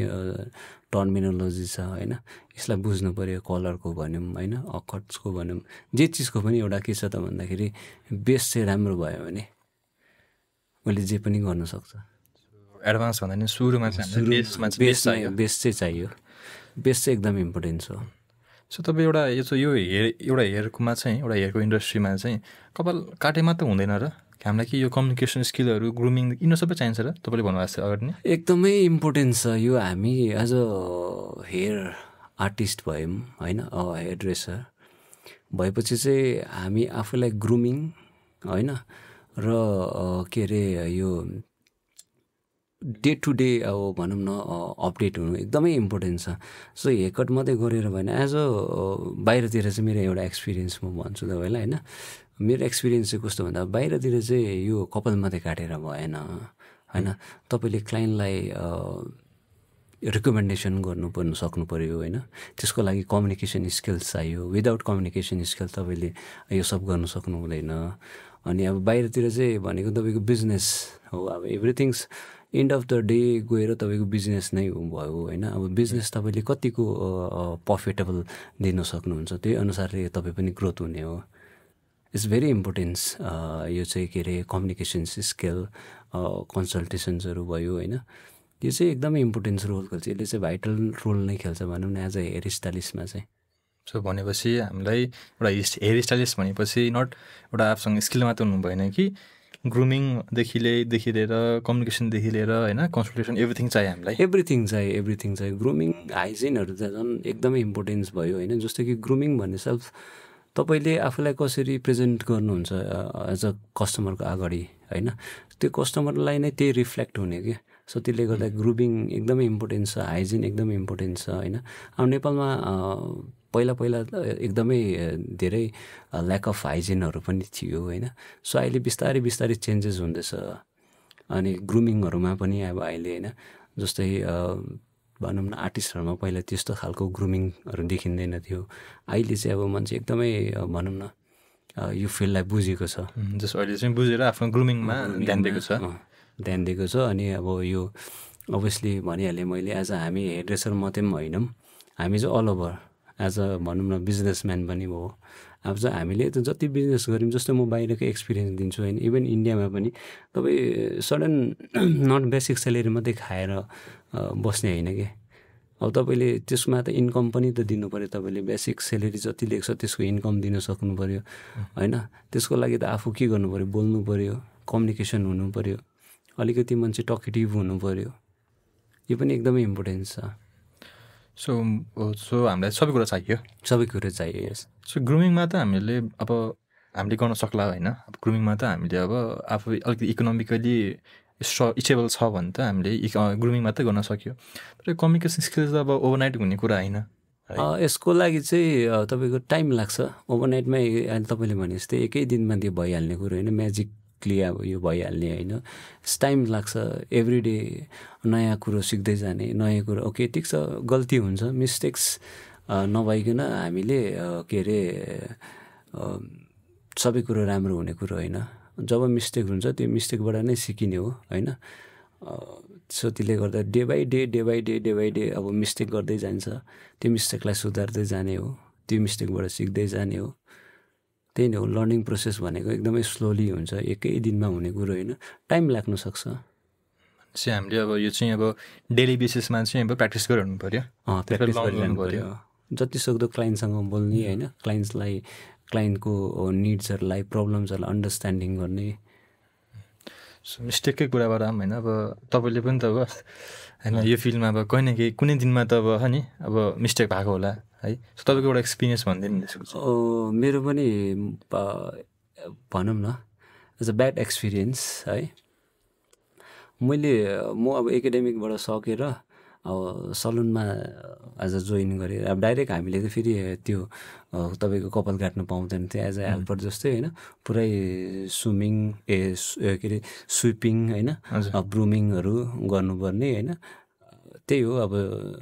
टर्मिनोलोजी छ होइन, यसलाई बुझ्नु पऱ्यो। कलरको भनौँ होइन, अकर्ड्सको भनौँ, जे चिजको पनि एउटा के छ त भन्दाखेरि बेस चाहिँ राम्रो भयो भने उसले जे पनि गर्न सक्छ। एडभान्स भन्दा नि सुरुमा बेस चाहिँ चाहियो। बेस चाहिँ एकदम इम्पोर्टेन्ट छ। सो तपाईँ यो हेयरकोमा चाहिँ एउटा हेयरको इन्डस्ट्रीमा चाहिँ कपाल काटे मात्र हुँदैन र हामीलाई कि यो कम्युनिकेसन स्किलहरू, ग्रुमिङ यिनीहरू सबै चाहिन्छ र तपाईँले भन्नुभएको छ अगाडि नै? एकदमै इम्पोर्टेन्ट छ यो। हामी एज अ हेयर आर्टिस्ट भयौँ होइन, हेयर ड्रेसर भएपछि चाहिँ हामी आफूलाई ग्रुमिङ होइन र के अरे यो डे टु डे अब भनौँ न अपडेट हुनु एकदमै इम्पोर्टेन्ट छ। सो हेयरकट मात्रै गरेर भएन। एज अ बाहिरतिर चाहिँ मेरो एउटा एक्सपिरियन्स म भन्छु तपाईँलाई होइन। मेरो एक्सपिरियन्स चाहिँ कस्तो भन्दा बाहिरतिर चाहिँ यो कपाल मात्रै काटेर भएन होइन। तपाईँले क्लाइन्टलाई रिकमेन्डेसन गर्नु सक्नु पऱ्यो होइन। त्यसको लागि कम्युनिकेसन स्किल्स चाहियो। विदाउट कम्युनिकेसन स्किल तपाईँले यो सब गर्नु सक्नु हुँदैन। अनि अब बाहिरतिर चाहिँ भनेको तपाईँको बिजनेस हो। अब everything's and of the day गएर तपाईँको बिजनेस नै भयो होइन। अब बिजनेस तपाईँले कतिको प्रफिटेबल दिन सक्नुहुन्छ त्यही अनुसारले तपाईँ पनि ग्रोथ हुने हो। इट्स भेरी इम्पोर्टेन्स यो चाहिँ के अरे कम्युनिकेसन स्किल, कन्सल्टेसन्सहरू भयो होइन। यो चाहिँ एकदमै इम्पोर्टेन्स रोल खेल्छ। यसले चाहिँ भाइटल रोल नै खेल्छ भनौँ न एज अ हेयर स्टाइलिस्टमा चाहिँ। सो भनेपछि हामीलाई एउटा हेयर स्टाइलिस्ट भनेपछि नट एउटा आफूसँग स्किल मात्र हुनु भएन कि ग्रुमिङदेखि लिएर कम्युनिकेसनदेखि लिएर होइन कन्सल्टेसन एभ्रिथिङ चाहियो हामीलाई। एभ्रिथिङ चाहियो। ग्रुमिङ हाइजिनहरू त झन् एकदमै इम्पोर्टेन्स भयो होइन। जस्तो कि ग्रुमिङ भन्ने सेल्फ तपाईँले आफूलाई कसरी प्रेजेन्ट गर्नुहुन्छ एज अ कस्टमरको अगाडि होइन, त्यो कस्टमरलाई नै त्यही रिफ्लेक्ट हुने क्या। सो त्यसले गर्दा ग्रुमिङ एकदमै इम्पोर्टेन्ट छ, हाइजिन एकदमै इम्पोर्टेन्ट छ होइन। अब नेपालमा पहिला एकदमै धेरै ल्याक अफ हाइजिनहरू पनि थियो होइन। सो अहिले बिस्तारै चेन्जेस हुँदैछ। अनि ग्रुमिङहरूमा पनि अब अहिले होइन जस्तै भनौँ न आर्टिस्टहरूमा पहिला त्यस्तो खालको ग्रुमिङहरू देखिँदैन थियो। अहिले चाहिँ अब मान्छे एकदमै भनौँ न यो फिल्डलाई बुझेको छ। जस्तो अहिले चाहिँ बुझेर आफ्नो ग्रुमिङमा ध्यान दिएको छ। अनि अब यो अभियसली भनिहालेँ मैले एज अ हामी हेयर ड्रेसर मात्रै पनि होइनौँ, हामी चाहिँ अल ओभर एज अ भनौँ न बिजनेसम्यान पनि हो। अब चाहिँ हामीले त जति बिजनेस गऱ्यौँ, जस्तो म बाहिरको एक्सपिरियन्स दिन्छु होइन। इभन इन्डियामा पनि तपाईँ सडन नट बेसिक स्यालेरी मात्रै खाएर बस्ने होइन कि। अब तपाईँले त्यसमा त इन्कम पनि त दिनु पऱ्यो। तपाईँले बेसिक स्यालेरी जति लेख्छ त्यसको इन्कम दिन सक्नु पऱ्यो होइन। त्यसको लागि त आफू के गर्नु पऱ्यो, बोल्नु पऱ्यो, कम्युनिकेसन हुनु पऱ्यो, अलिकति मान्छे टकेटिभ हुनु पऱ्यो। यो पनि एकदमै इम्पोर्टेन्ट छ। सो हामीलाई सबै कुरा चाहियो। यस। सो ग्रुमिङमा त हामीले गर्न सक्ला होइन। अब ग्रुमिङमा त हामीले अब आफू अलिकति इकोनोमिकली स्टेबल छ भने त हामीले ग्रुमिङ मात्रै गर्न सक्यो। तर कम्युनिकेसन स्किल्स त अब ओभरनाइट हुने कुरा होइन। यसको लागि चाहिँ तपाईँको टाइम लाग्छ। ओभरनाइटमै अहिले तपाईँले भने जस्तै एकै दिनमा त्यो भइहाल्ने कुरो होइन, म्याजिकली अब यो भइहाल्ने होइन। टाइम लाग्छ। एभ्री डे नयाँ कुरो सिक्दै जाने, नयाँ कुरो ओके ठिक छ, गल्ती हुन्छ, मिस्टेक्स नभइकन हामीले के अरे सबै कुरो राम्रो हुने कुरो होइन। जब मिस्टेक हुन्छ त्यो मिस्टेकबाट नै सिकिने हो होइन। सो त्यसले गर्दा डे बाई डे अब मिस्टेक गर्दै जान्छ। त्यो मिस्टेकलाई सुधार्दै जाने हो, त्यो मिस्टेकबाट सिक्दै जाने हो। त्यही नै हो लर्निङ प्रोसेस भनेको। एकदमै स्लोली हुन्छ, एकै दिनमा हुने कुरो होइन, टाइम लाग्न सक्छ। हामीले अब यो चाहिँ अब डेली बेसिसमा चाहिँ अब प्र्याक्टिस गरिरहनु पऱ्यो। प्र्याक्टिस गरिरहनु पऱ्यो। जतिसक्दो क्लाइन्टसँग बोल्ने होइन, क्लाइन्टको निड्सहरूलाई, प्रब्लम्सहरूलाई अन्डरस्ट्यान्डिङ गर्ने। मिस्टेककै कुराबाट होइन, अब तपाईँले पनि त अब होइन यो फिल्डमा अब कहीँ न केही कुनै दिनमा त अब नि अब मिस्टेक भएको होला है। सो तपाईँको एउटा एक्सपिरियन्स भनिदिनु नि। मेरो पनि भनौँ न एज अ ब्याड एक्सपिरियन्स है। म अब एकाडेमिकबाट सकेर अब सलुनमा एज अ जोइन गरेँ। अब डाइरेक्ट हामीले त फेरि त्यो तपाईँको कपाल काट्न पाउँदैन थियो एज अ हेल्पर जस्तै होइन, पुरै स्विमिङ के अरे स्विपिङ होइन, ब्रुमिङहरू गर्नुपर्ने होइन। त्यही हो, अब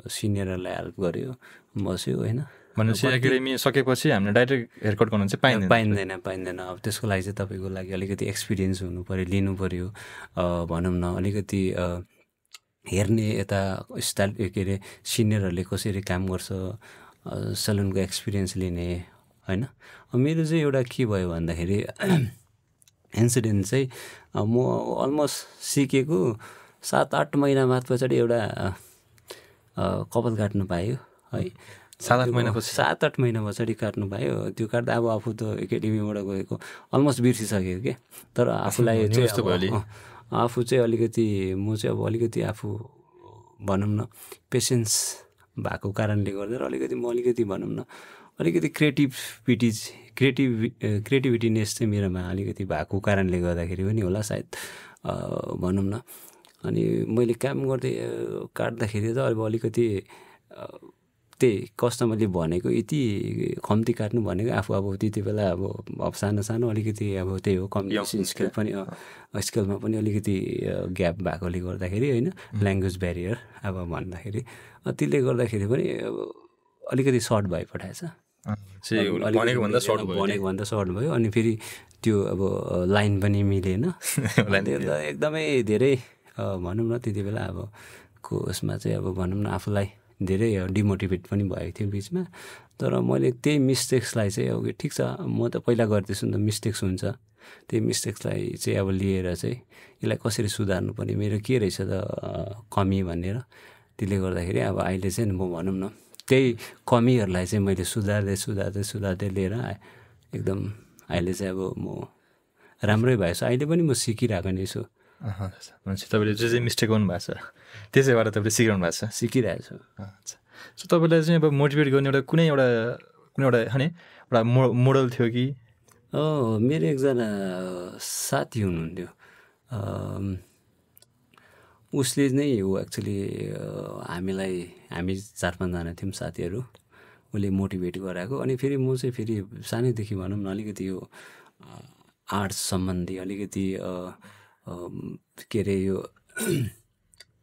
सिनियरहरूलाई हेल्प गर्यो, बस्यो होइन। भनेपछि एकाडेमी सकेपछि हामीले डाइरेक्ट हेयरकट गर्नु चाहिँ पाइँदैन। अब त्यसको लागि चाहिँ तपाईँको लागि अलिकति एक्सपिरियन्स हुनु पऱ्यो, लिनु पऱ्यो। भनौँ न अलिकति हेर्ने यता स्टाइल के अरे सिनियरहरूले कसरी काम गर्छ, सलुनको एक्सपिरियन्स लिने होइन। मेरो चाहिँ एउटा के भयो भन्दाखेरि इन्सिडेन्ट चाहिँ म अलमोस्ट सिकेको 7-8 महिना बाद पछाडि एउटा कपाल काट्नु पायो है। 7-8 महिना पछाडि काट्नु पायो। त्यो काट्दा अब आफू त एकाडेमीबाट गएको अलमोस्ट बिर्सिसकेको के, तर आफूलाई आफू चाहिँ अलिकति म चाहिँ अब अलिकति आफू भनौँ न पेसेन्स भएको कारणले गर्दा अलिकति म अलिकति भनौँ न अलिकति क्रिएटिभिटीनेस चाहिँ मेरोमा अलिकति भएको कारणले गर्दाखेरि पनि होला सायद भनौँ न। अनि मैले काम गर्दै काट्दाखेरि त अब अलिकति त्यही कस्टमरले भनेको यति कम्ती काट्नु भनेको आफू अब त्यति बेला अब सानो अलिकति अब त्यही हो, कम्युनिकेसन स्किलमा पनि अलिकति ग्याप भएकोले गर्दाखेरि होइन, ल्याङ्ग्वेज ब्यारियर अब भन्दाखेरि त्यसले गर्दाखेरि पनि अब अलिकति सर्ट भइपठाएछ, भनेको भन्दा सर्ट भयो। अनि फेरि त्यो अब लाइन पनि मिलेन, एकदमै धेरै भनौँ न त्यति बेला अब को उसमा चाहिँ अब भनौँ न आफूलाई धेरै डिमोटिभेट पनि भएको थियो बिचमा। तर मैले त्यही मिस्टेक्सलाई चाहिँ अब ठिक छ म त पहिला गर्दैछु नि त, मिस्टेक्स हुन्छ, त्यही मिस्टेक्सलाई चाहिँ अब लिएर चाहिँ यसलाई कसरी सुधार्नु पर्ने, मेरो के रहेछ त कमी भनेर। त्यसले गर्दाखेरि अब अहिले चाहिँ म भनौँ न त्यही कमीहरूलाई चाहिँ मैले सुधार्दै लिएर एकदम अहिले चाहिँ अब म राम्रै भएछु। अहिले पनि म सिकिरहेको नै छु। भनेपछि तपाईँले जे मिस्टेक गर्नुभएको छ त्यसैबाट तपाईँले सिकाउनु भएको छ? सिकिरहेको छु। अच्छा, सो तपाईँलाई चाहिँ अब मोटिभेट गर्ने कुनै एउटा होइन एउटा मोडल थियो कि? मेरो एकजना साथी हुनुहुन्थ्यो, उसले नै हो एक्चुली हामी 4-5जना थियौँ साथीहरू, उसले मोटिभेट गराएको। अनि फेरि म चाहिँ फेरि सानैदेखि भनौँ न अलिकति यो आर्ट्स सम्बन्धी अलिकति के अरे यो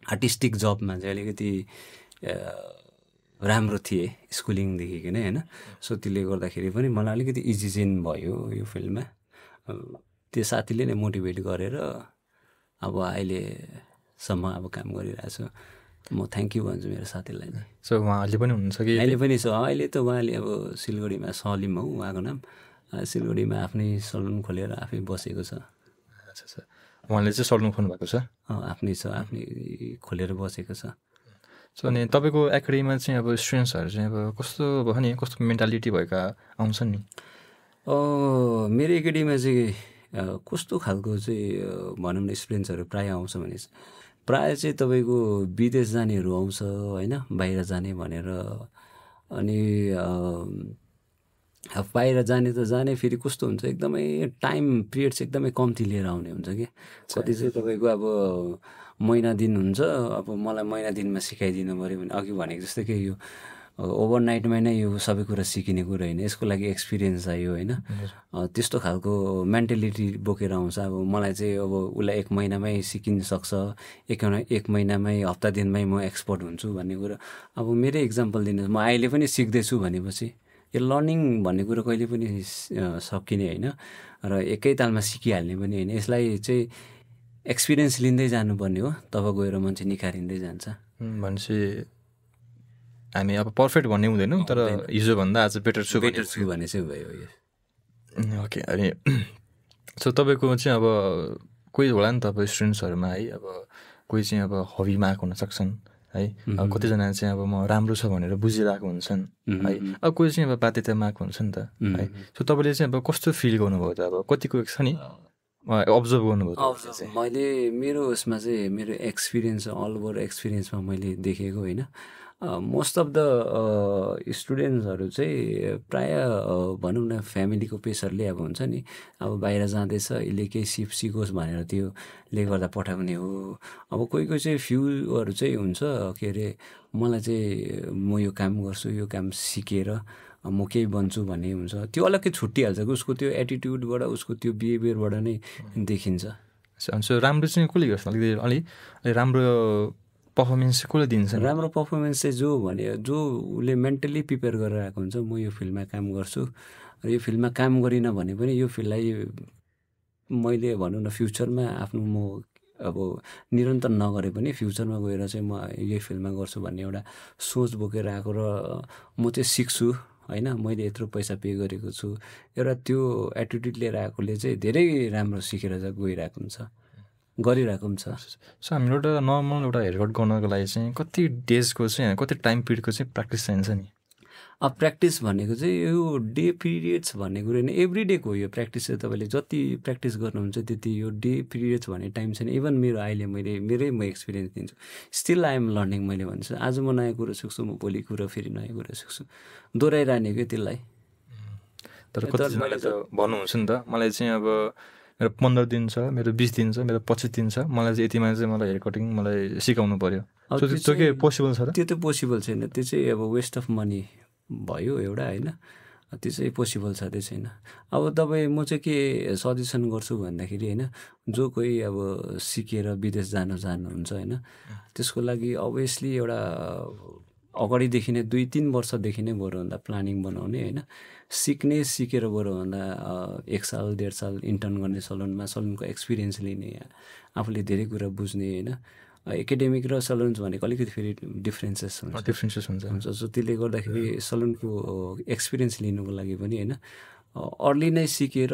आर्टिस्टिक जबमा चाहिँ अलिकति राम्रो थिएँ स्कुलिङदेखि नै होइन। सो त्यसले गर्दाखेरि पनि मलाई अलिकति इजी चाहिँ भयो यो फिल्डमा। त्यो साथीले नै मोटिभेट गरेर अब अहिलेसम्म अब काम गरिरहेछु। म थ्याङ्क यू भन्छु मेरो साथीलाई नै। सो उहाँले पनि हुनुहुन्छ कि? अहिले पनि छ। अहिले त उहाँले अब सिलगढीमा, सलिम हो उहाँको नाम, सिलगढीमा आफ्नै सलुन खोलेर आफै बसेको छ। अच्छा, उहाँले चाहिँ सलुन खोल्नु भएको छ? आफ्नै खोलेर बसेको छ। सो अनि तपाईँको एकाडेमीमा चाहिँ अब स्टुडेन्ट्सहरू चाहिँ अब कस्तो मेन्टालिटी भएका आउँछन् नि? मेरो एकाडेमीमा चाहिँ कस्तो खालको चाहिँ भनौँ न स्टुडेन्ट्सहरू प्रायः आउँछ भने प्रायः चाहिँ तपाईँको विदेश जानेहरू आउँछ होइन, बाहिर जाने भनेर। अनि अब बाहिर जाने त जाने, फेरि कस्तो हुन्छ एकदमै टाइम पिरियड चाहिँ एकदमै कम्ती लिएर आउने हुन्छ कि। कति चाहिँ तपाईँको अब महिना दिन हुन्छ, अब मलाई महिना दिनमा सिकाइदिनु पऱ्यो भने अघि भनेको जस्तै कि यो ओभरनाइटमा नै यो सबै कुरा सिकिने कुरा होइन, यसको लागि एक्सपिरियन्स चाहियो होइन। त्यस्तो खालको मेन्टालिटी बोकेर आउँछ। अब मलाई चाहिँ अब उसलाई 1 महिनामै सिकिन सक्छ, 1 महिनामै हप्ता दिनमै म एक्सपर्ट हुन्छु भन्ने कुरा। अब मेरै इक्जाम्पल दिनुहोस्, म अहिले पनि सिक्दैछु भनेपछि यो लर्निङ भन्ने कुरो कहिले पनि सकिने होइन र एकै तालमा सिकिहाल्ने पनि होइन। यसलाई चाहिँ एक्सपिरियन्स लिँदै जानुपर्ने हो, तब गएर मान्छे निखारिँदै जान्छ। भनेपछि हामी अब पर्फेक्ट भन्ने हुँदैनौँ, तर हिजोभन्दा आज बेटर छु भने चाहिँ भयो। ओके, अनि सो तपाईँको चाहिँ अब कोही होला नि त अब स्टुडेन्ट्सहरूमा है, अब कोही चाहिँ अब हबीमा आएको हुन सक्छन् है। अब कतिजना चाहिँ अब म राम्रो छ भनेर बुझिरहेको हुन्छन् है। अब कोही चाहिँ अब बाध्यतामा आएको हुन्छ नि त है। सो तपाईँले चाहिँ अब कस्तो फिल गर्नुभयो त, अब कतिको छ नि अब्जर्भ गर्नुभयो? मैले मेरो उसमा चाहिँ मेरो एक्सपिरियन्स अल ओभर एक्सपिरियन्समा मैले देखेको होइन, मोस्ट अफ द स्टुडेन्ट्सहरू चाहिँ प्रायः भनौँ न फ्यामिलीको प्रेसरले अब हुन्छ नि, अब बाहिर जाँदैछ यसले केही सिकोस् भनेर त्योले गर्दा पठाउने हो। अब कोही कोही चाहिँ फ्युहरू चाहिँ हुन्छ के अरे मलाई चाहिँ म यो काम गर्छु, यो काम सिकेर म केही बन्छु भन्ने हुन्छ, त्यो अलग्गै छुट्टिहाल्छ कि उसको त्यो एटिट्युडबाट उसको त्यो बिहेभियरबाट नै देखिन्छ। राम्रो चाहिँ कसले गर्छ अलिक राम्रो पर्फर्मेन्स कसले दिन्छ? राम्रो पर्फर्मेन्स चाहिँ जो उसले मेन्टली प्रिपेयर गरेर आएको हुन्छ, म यो फिल्डमा काम गर्छु र यो फिल्डमा काम गरिनँ भने पनि यो फिल्डलाई मैले भनौँ न फ्युचरमा आफ्नो म अब निरन्तर नगरे पनि फ्युचरमा गएर चाहिँ म यही फिल्डमा गर्छु भन्ने एउटा सोच बोकेर आएको र म चाहिँ सिक्छु होइन, मैले यत्रो पैसा पे गरेको छु, एउटा त्यो एटिट्युड लिएर आएकोले चाहिँ धेरै राम्रो सिकेर चाहिँ गइरहेको हुन्छ, गरिरहेको पनि छ। सो हामीले एउटा नर्मल एउटा हेयर कट गर्नको लागि चाहिँ कति डेजको चाहिँ कति टाइम पिरियडको चाहिँ प्र्याक्टिस चाहिन्छ नि? अब प्र्याक्टिस भनेको चाहिँ यो डे पिरियड्स भन्ने कुरो होइन, एभ्री डेको यो प्र्याक्टिस चाहिँ तपाईँले जति प्र्याक्टिस गर्नुहुन्छ त्यति यो डे पिरियड्स भन्ने टाइम छैन। इभन मेरो अहिले म एक्सपिरियन्स दिन्छु, स्टिल आई एम लर्निङ। मैले भन्छु आज म नयाँ कुरो सिक्छु, म भोलि कुरो फेरि नयाँ कुरो सिक्छु, दोहोऱ्याइरहने क्या त्यसलाई। तर कतिजनाले त भन्नुहुन्छ नि त, मलाई चाहिँ अब मेरो 15 दिन छ, मेरो 20 दिन छ, मेरो 25 दिन छ, मलाई चाहिँ यतिमा चाहिँ मलाई हेयर कटिङ मलाई सिकाउनु पर्यो। त्यो के पोसिबल छ र? त्यो त पोसिबल छैन, त्यो चाहिँ अब वेस्ट अफ मनी भयो एउटा होइन, त्यो चाहिँ पोसिबल छ, त्यो छैन। अब म चाहिँ के सजेसन गर्छु भन्दाखेरि होइन, जो कोही अब सिकेर विदेश जानुहुन्छ होइन, त्यसको लागि अभियसली एउटा अगाडिदेखि नै 2-3 वर्षदेखि नै बरुभन्दा प्लानिङ बनाउने होइन, सिकेर बरुभन्दा 1 साल 1.5 साल इन्टर्न गर्ने सलुनको एक्सपिरियन्स लिने, आफूले धेरै कुरा बुझ्ने होइन। एकाडेमिक र सलुन्स भनेको अलिकति फेरि डिफ्रेन्सेस हुन्छ। सो त्यसले गर्दाखेरि सलुनको एक्सपिरियन्स लिनुको लागि पनि होइन अर्ली नै सिकेर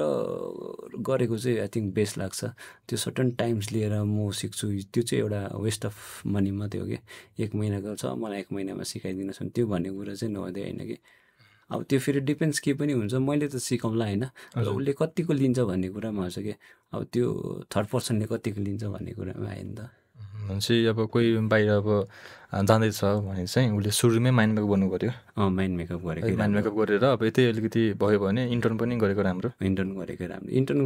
गरेको चाहिँ आई थिङ्क बेस्ट लाग्छ। त्यो सर्टन टाइम्स लिएर म सिक्छु, त्यो चाहिँ एउटा वेस्ट अफ मनी मात्रै हो कि। 1 महिनाको छ, मलाई 1 महिनामा सिकाइदिनुहोस् भने त्यो भन्ने कुरा चाहिँ नहुँदै होइन कि। अब त्यो फेरि डिपेन्ड्स के पनि हुन्छ, मैले त सिकाउँला होइन, उसले कतिको लिन्छ भन्ने कुरामा हुन्छ कि। अब त्यो थर्ड पर्सनले कतिको लिन्छ भन्ने कुरामा आयो नि त। चाहिँ अब कोही बाहिर अब जाँदैछ भने चाहिँ उसले सुरुमै माइन्ड मेकअप गर्नु पऱ्यो। माइन्ड मेकअप गरेर अब यतै अलिकति भयो भने इन्टर्न पनि गरेको राम्रो। इन्टर्न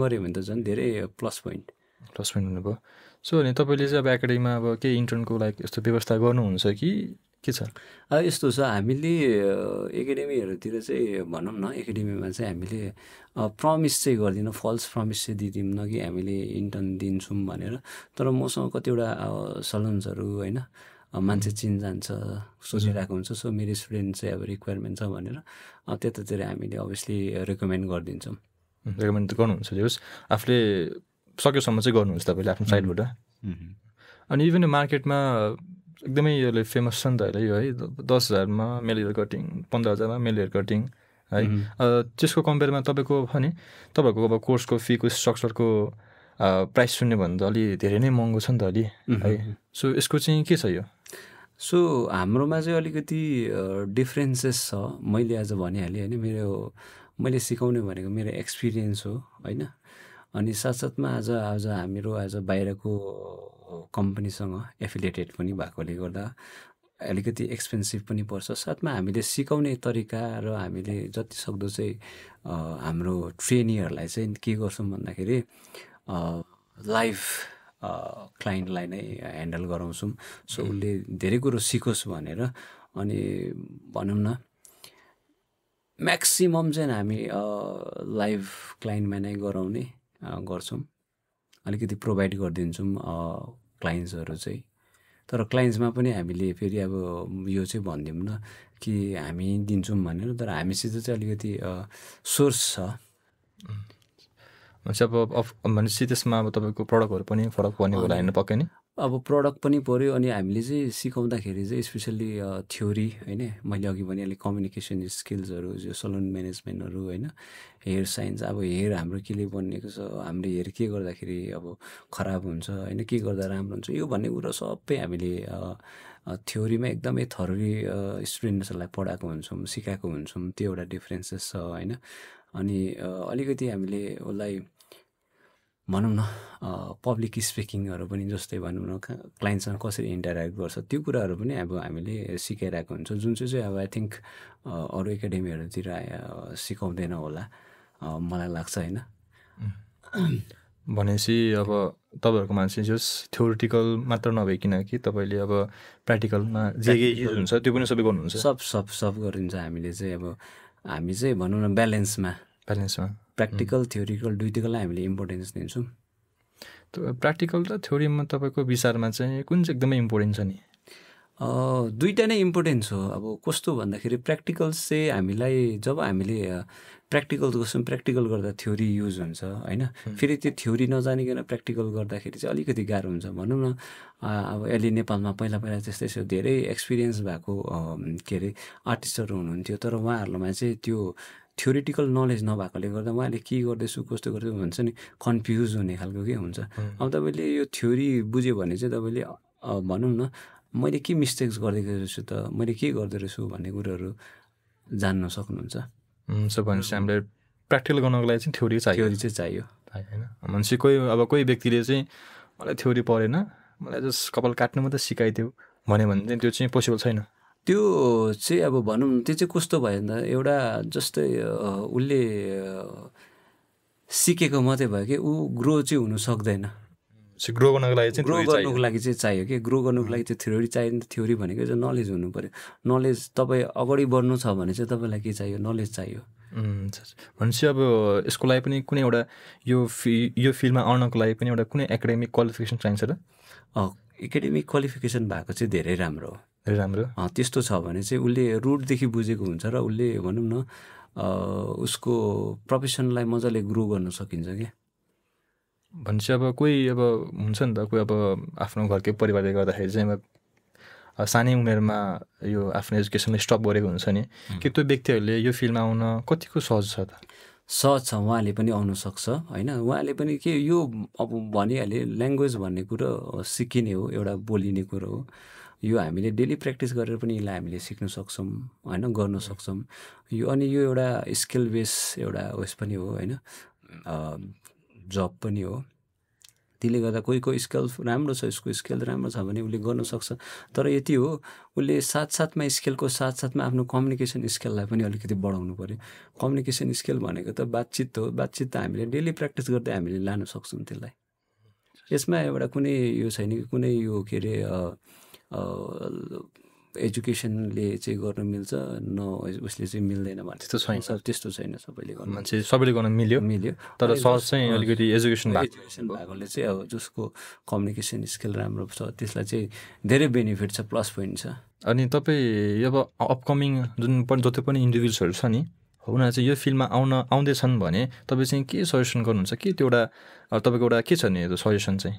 गऱ्यो भने त झन् धेरै प्लस पोइन्ट हुनुभयो। सो अनि तपाईँले चाहिँ अब एकाडेमीमा अब केही इन्टर्नको लागि यस्तो व्यवस्था गर्नुहुन्छ कि के छ? यस्तो छ, हामीले एकाडेमीहरूतिर चाहिँ भनौँ न, एकाडेमीमा चाहिँ हामीले प्रमिस चाहिँ गर्दिनँ, फल्स प्रमिस चाहिँ दिँदैनौँ कि हामीले इन्टर्न दिन्छौँ भनेर। तर मसँग कतिवटा सलुन्सहरू होइन मान्छे चिनजान छ सोचिरहेको हुन्छ, सो मेरो स्टुडेन्ट चाहिँ अब रिक्वायरमेन्ट छ भनेर त्यतातिर हामीले अभियसली रेकमेन्ड गरिदिन्छौँ। रेकमेन्ड गर्नुहुन्छ, होस् आफूले सकेसम्म चाहिँ गर्नुहुन्छ तपाईँले आफ्नो साइडबाट। अनि इभन मार्केटमा एकदमै यसले फेमस छ नि त अहिले यो है, 10,000मा मेल हेयर कटिङ, 15,000मा मेल हेयर कटिङ है। त्यसको कम्पेयरमा तपाईँको भने तपाईँहरूको अब कोर्सको फीको स्ट्रक्चरको प्राइस सुन्यो भने त अलि धेरै नै महँगो छ नि त अलि है। सो यसको चाहिँ के छ यो? सो हाम्रोमा चाहिँ अलिकति डिफ्रेन्सेस छ। मैले आज भनिहालेँ होइन, मैले सिकाउने भनेको मेरो एक्सपिरियन्स हो होइन। अनि साथसाथमा आज हाम्रो बाहिरको कम्पनीसँग एफिलिएटेड पनि भएकोले गर्दा अलिकति एक्सपेन्सिभ पनि पर्छ। साथमा हामीले सिकाउने तरिका र हामीले जति सक्दो चाहिँ हाम्रो ट्रेनीहरूलाई चाहिँ के गर्छौँ भन्दाखेरि लाइभ क्लाइन्टलाई नै ह्यान्डल गराउँछौँ। सो उसले धेरै कुरो सिकोस् भनेर। अनि भनौँ न म्याक्सिमम चाहिँ हामी लाइभ क्लाइन्टमा नै गराउने गर्छौँ, अलिकति प्रोभाइड गरिदिन्छौँ क्लाइन्ट्सहरू चाहिँ। तर क्लाइन्ट्समा पनि हामीले फेरि अब यो चाहिँ भनिदिउँ न कि हामी दिन्छौँ भनेर, तर हामीसित चाहिँ अलिकति सोर्स छ। अब भनेपछि त्यसमा अब तपाईँको प्रडक्टहरू पनि फरक पर्ने होला होइन पक्कै नै? अब प्रडक्ट पनि पऱ्यो अनि हामीले चाहिँ सिकाउँदाखेरि चाहिँ स्पेसल्ली थ्योरी होइन, मैले अघि भनिहालेँ कम्युनिकेसन स्किल्सहरू, जो सलुन म्यानेजमेन्टहरू होइन, हेयर साइन्स। अब हेयर हाम्रो केले बनिएको छ, हाम्रो हेयर के गर्दाखेरि अब खराब हुन्छ होइन, के गर्दा राम्रो हुन्छ, यो भन्ने कुरा सबै हामीले थ्योरीमा एकदमै थरोली स्टुडेन्ट्सहरूलाई पढाएको हुन्छौँ, सिकाएको हुन्छौँ। त्यो एउटा डिफ्रेन्सेस छ होइन। अनि अलिकति हामीले उसलाई भनौँ न पब्लिक स्पिकिङहरू पनि, जस्तै भनौँ न क्लाइन्टसँग कसरी इन्टरेक्ट गर्छ, त्यो कुराहरू पनि अब हामीले सिकाइरहेको हुन्छौँ, जुन चाहिँ अब आई थिङ्क अरू एकाडेमीहरूतिर सिकाउँदैन होला मलाई लाग्छ होइन। भनेपछि अब तपाईँहरूकोमा चाहिँ जस थ्योरिटिकल मात्र नभइकन कि तपाईँले अब प्र्याक्टिकलमा जे युज हुन्छ त्यो पनि सबै गर्नुहुन्छ? सब गरिन्छ हामीले चाहिँ। अब हामी चाहिँ भनौँ न ब्यालेन्समा प्र्याक्टिकल थ्योरिटिकल दुइटैलाई हामीले इम्पोर्टेन्स दिन्छौँ। प्र्याक्टिकल र थ्योरीमा तपाईँको विचारमा चाहिँ कुन चाहिँ एकदमै इम्पोर्टेन्ट छ नि? दुइटा नै इम्पोर्टेन्ट हो। अब कस्तो भन्दाखेरि प्र्याक्टिकल चाहिँ हामीलाई जब हामीले प्र्याक्टिकल गर्छौँ, प्र्याक्टिकल गर्दा थ्योरी युज हुन्छ होइन। फेरि त्यो थ्योरी नजानिकन प्र्याक्टिकल गर्दाखेरि चाहिँ अलिकति गाह्रो हुन्छ। भनौँ न अब अहिले नेपालमा पहिला त्यस्तै धेरै एक्सपिरियन्स भएको के अरे आर्टिस्टहरू हुनुहुन्थ्यो, तर उहाँहरूलाई चाहिँ त्यो थ्योरिटिकल नलेज नभएकोले गर्दा उहाँले के गर्दैछु कस्तो गर्दैछु भन्छ नि, कन्फ्युज हुने खालको के हुन्छ। अब तपाईँले यो थ्योरी बुझ्यो भने चाहिँ तपाईँले भनौँ न मैले के मिस्टेक्स गर्दै रहेछु त, मैले के गर्दो रहेछु भन्ने कुरोहरू जान्न सक्नुहुन्छ। भनेपछि हामीलाई प्र्याक्टिकल गर्नको लागि चाहिँ थ्योरी चाहिँ चाहियो होइन। मान्छे कोही व्यक्तिले चाहिँ मलाई थ्योरी परेन, मलाई जस्ट कपाल काट्नु मात्रै सिकाइदियो भन्यो भने चाहिँ त्यो चाहिँ पोसिबल छैन। त्यो चाहिँ अब भनौँ न त्यो चाहिँ कस्तो भयो भन्दा एउटा जस्तै उसले सिकेको मात्रै भयो कि ऊ ग्रो चाहिँ हुनु सक्दैन। ग्रो गर्नुको लागि चाहिँ चाहियो कि ग्रो गर्नुको लागि चाहिँ थ्योरी चाहियो नि त। थ्योरी भनेको चाहिँ नलेज हुनु पऱ्यो। नलेज तपाईँ अगाडि बढ्नु छ भने चाहिँ तपाईँलाई के चाहियो? नलेज चाहियो। भनेपछि अब यसको लागि पनि कुनै एउटा यो फिल्डमा आउनको लागि पनि एउटा कुनै एकाडेमिक क्वालिफिकेसन चाहिन्छ र? एकाडेमिक क्वालिफिकेसन भएको चाहिँ धेरै राम्रो हो। त्यस्तो छ भने चाहिँ उसले रुटदेखि बुझेको हुन्छ र उसले भनौँ न उसको प्रोफेसनलाई मजाले ग्रो गर्न सकिन्छ क्या। भनेपछि अब कोही अब हुन्छ नि त, कोही अब आफ्नो घरकै परिवारले गर्दाखेरि चाहिँ अब सानै उमेरमा यो आफ्नो एजुकेसनलाई स्टप गरेको हुन्छ नि, कि त्यो व्यक्तिहरूले यो फिल्डमा आउन कतिको सहज छ त? सहज छ, उहाँले पनि आउनु सक्छ होइन। उहाँले पनि के यो अब भनिहालेँ, ल्याङ्ग्वेज भन्ने कुरो सिकिने हो, एउटा बोलिने कुरो हो। यो हामीले डेली प्र्याक्टिस गरेर पनि यसलाई हामीले सिक्न सक्छौँ होइन, गर्न सक्छौँ यो। अनि यो एउटा स्किल बेस एउटा उयस पनि हो होइन, जब पनि हो। त्यसले गर्दा कोही स्किल राम्रो छ, उसको स्किल राम्रो छ भने उसले गर्न सक्छ। तर यति हो, उसले साथसाथमा स्किलको साथसाथमा आफ्नो कम्युनिकेसन स्किललाई पनि अलिकति बढाउनु पऱ्यो। कम्युनिकेसन स्किल भनेको त बातचित हो। बातचित त हामीले डेली प्र्याक्टिस गर्दै हामीले लान सक्छौँ त्यसलाई। यसमा एउटा कुनै यो छैन कि कुनै यो के अरे एजुकेसनले चाहिँ गर्न मिल्छ न उसले चाहिँ मिल्दैन भने त्यस्तो छैन। सबैले गर्नु, मान्छे सबैले गर्न मिल्यो, तर सहज चाहिँ अलिकति एजुकेसन भएकोले चाहिँ अब जसको कम्युनिकेसन स्किल राम्रो छ त्यसलाई चाहिँ धेरै बेनिफिट छ, प्लस पोइन्ट छ। अनि तपाईँ अब अपकमिङ जति पनि इन्डिभिजुअल्सहरू छ नि, उनीहरू चाहिँ यो फिल्डमा आउँदैछन् भने तपाईँ चाहिँ के सजेसन गर्नुहुन्छ? के त्यो एउटा तपाईँको एउटा के छ नि त्यो सजेसन चाहिँ?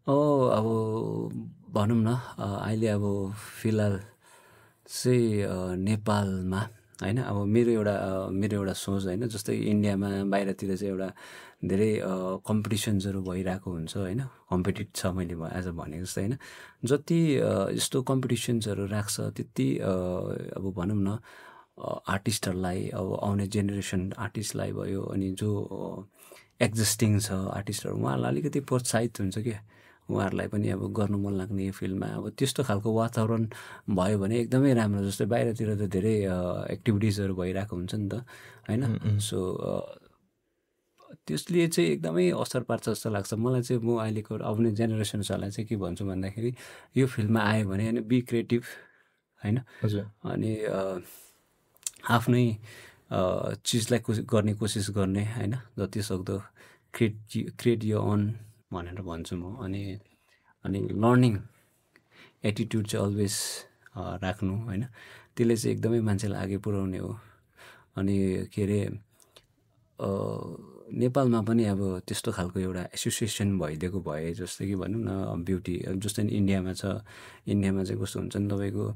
अब भनौँ न अहिले अब फिलहाल चाहिँ नेपालमा होइन, अब मेरो एउटा सोच होइन, जस्तै इन्डियामा बाहिरतिर चाहिँ एउटा धेरै कम्पिटिसन्सहरू भइरहेको हुन्छ होइन, कम्पिटिट छ मैले आज भनेको जस्तै होइन। जति यस्तो कम्पिटिसन्सहरू राख्छ त्यति अब भनौँ न आर्टिस्टहरूलाई, अब आउने जेनेरेसन आर्टिस्टलाई भयो, अनि जो एक्जिस्टिङ छ आर्टिस्टहरू, उहाँहरूलाई अलिकति प्रोत्साहित हुन्छ क्या। उहाँहरूलाई पनि अब गर्नु मन लाग्ने यो फिल्डमा अब त्यस्तो खालको वातावरण भयो भने एकदमै राम्रो। जस्तै बाहिरतिर त धेरै एक्टिभिटिजहरू भइरहेको हुन्छ नि त होइन। सो त्यसले चाहिँ एकदमै असर पार्छ जस्तो लाग्छ मलाई चाहिँ। म अहिलेको आउने जेनेरेसन्सहरूलाई चाहिँ के भन्छु भन्दाखेरि यो फिल्डमा आयो भने होइन, बी क्रिएटिभ होइन, अनि आफ्नै चिजलाई गर्ने कोसिस गर्ने होइन, जति सक्दो क्रिएट यो अन भनेर भन्छु म। अनि लर्निङ एटिट्युड चाहिँ अलवेज राख्नु होइन, त्यसले चाहिँ एकदमै मान्छेलाई अघि पुर्याउने हो। अनि के अरे नेपालमा पनि अब त्यस्तो खालको एउटा एसोसिएसन भइदिएको भए जस्तै कि भनौँ न ब्युटी जस्तै इन्डियामा छ। इन्डियामा चाहिँ कस्तो हुन्छ नि तपाईँको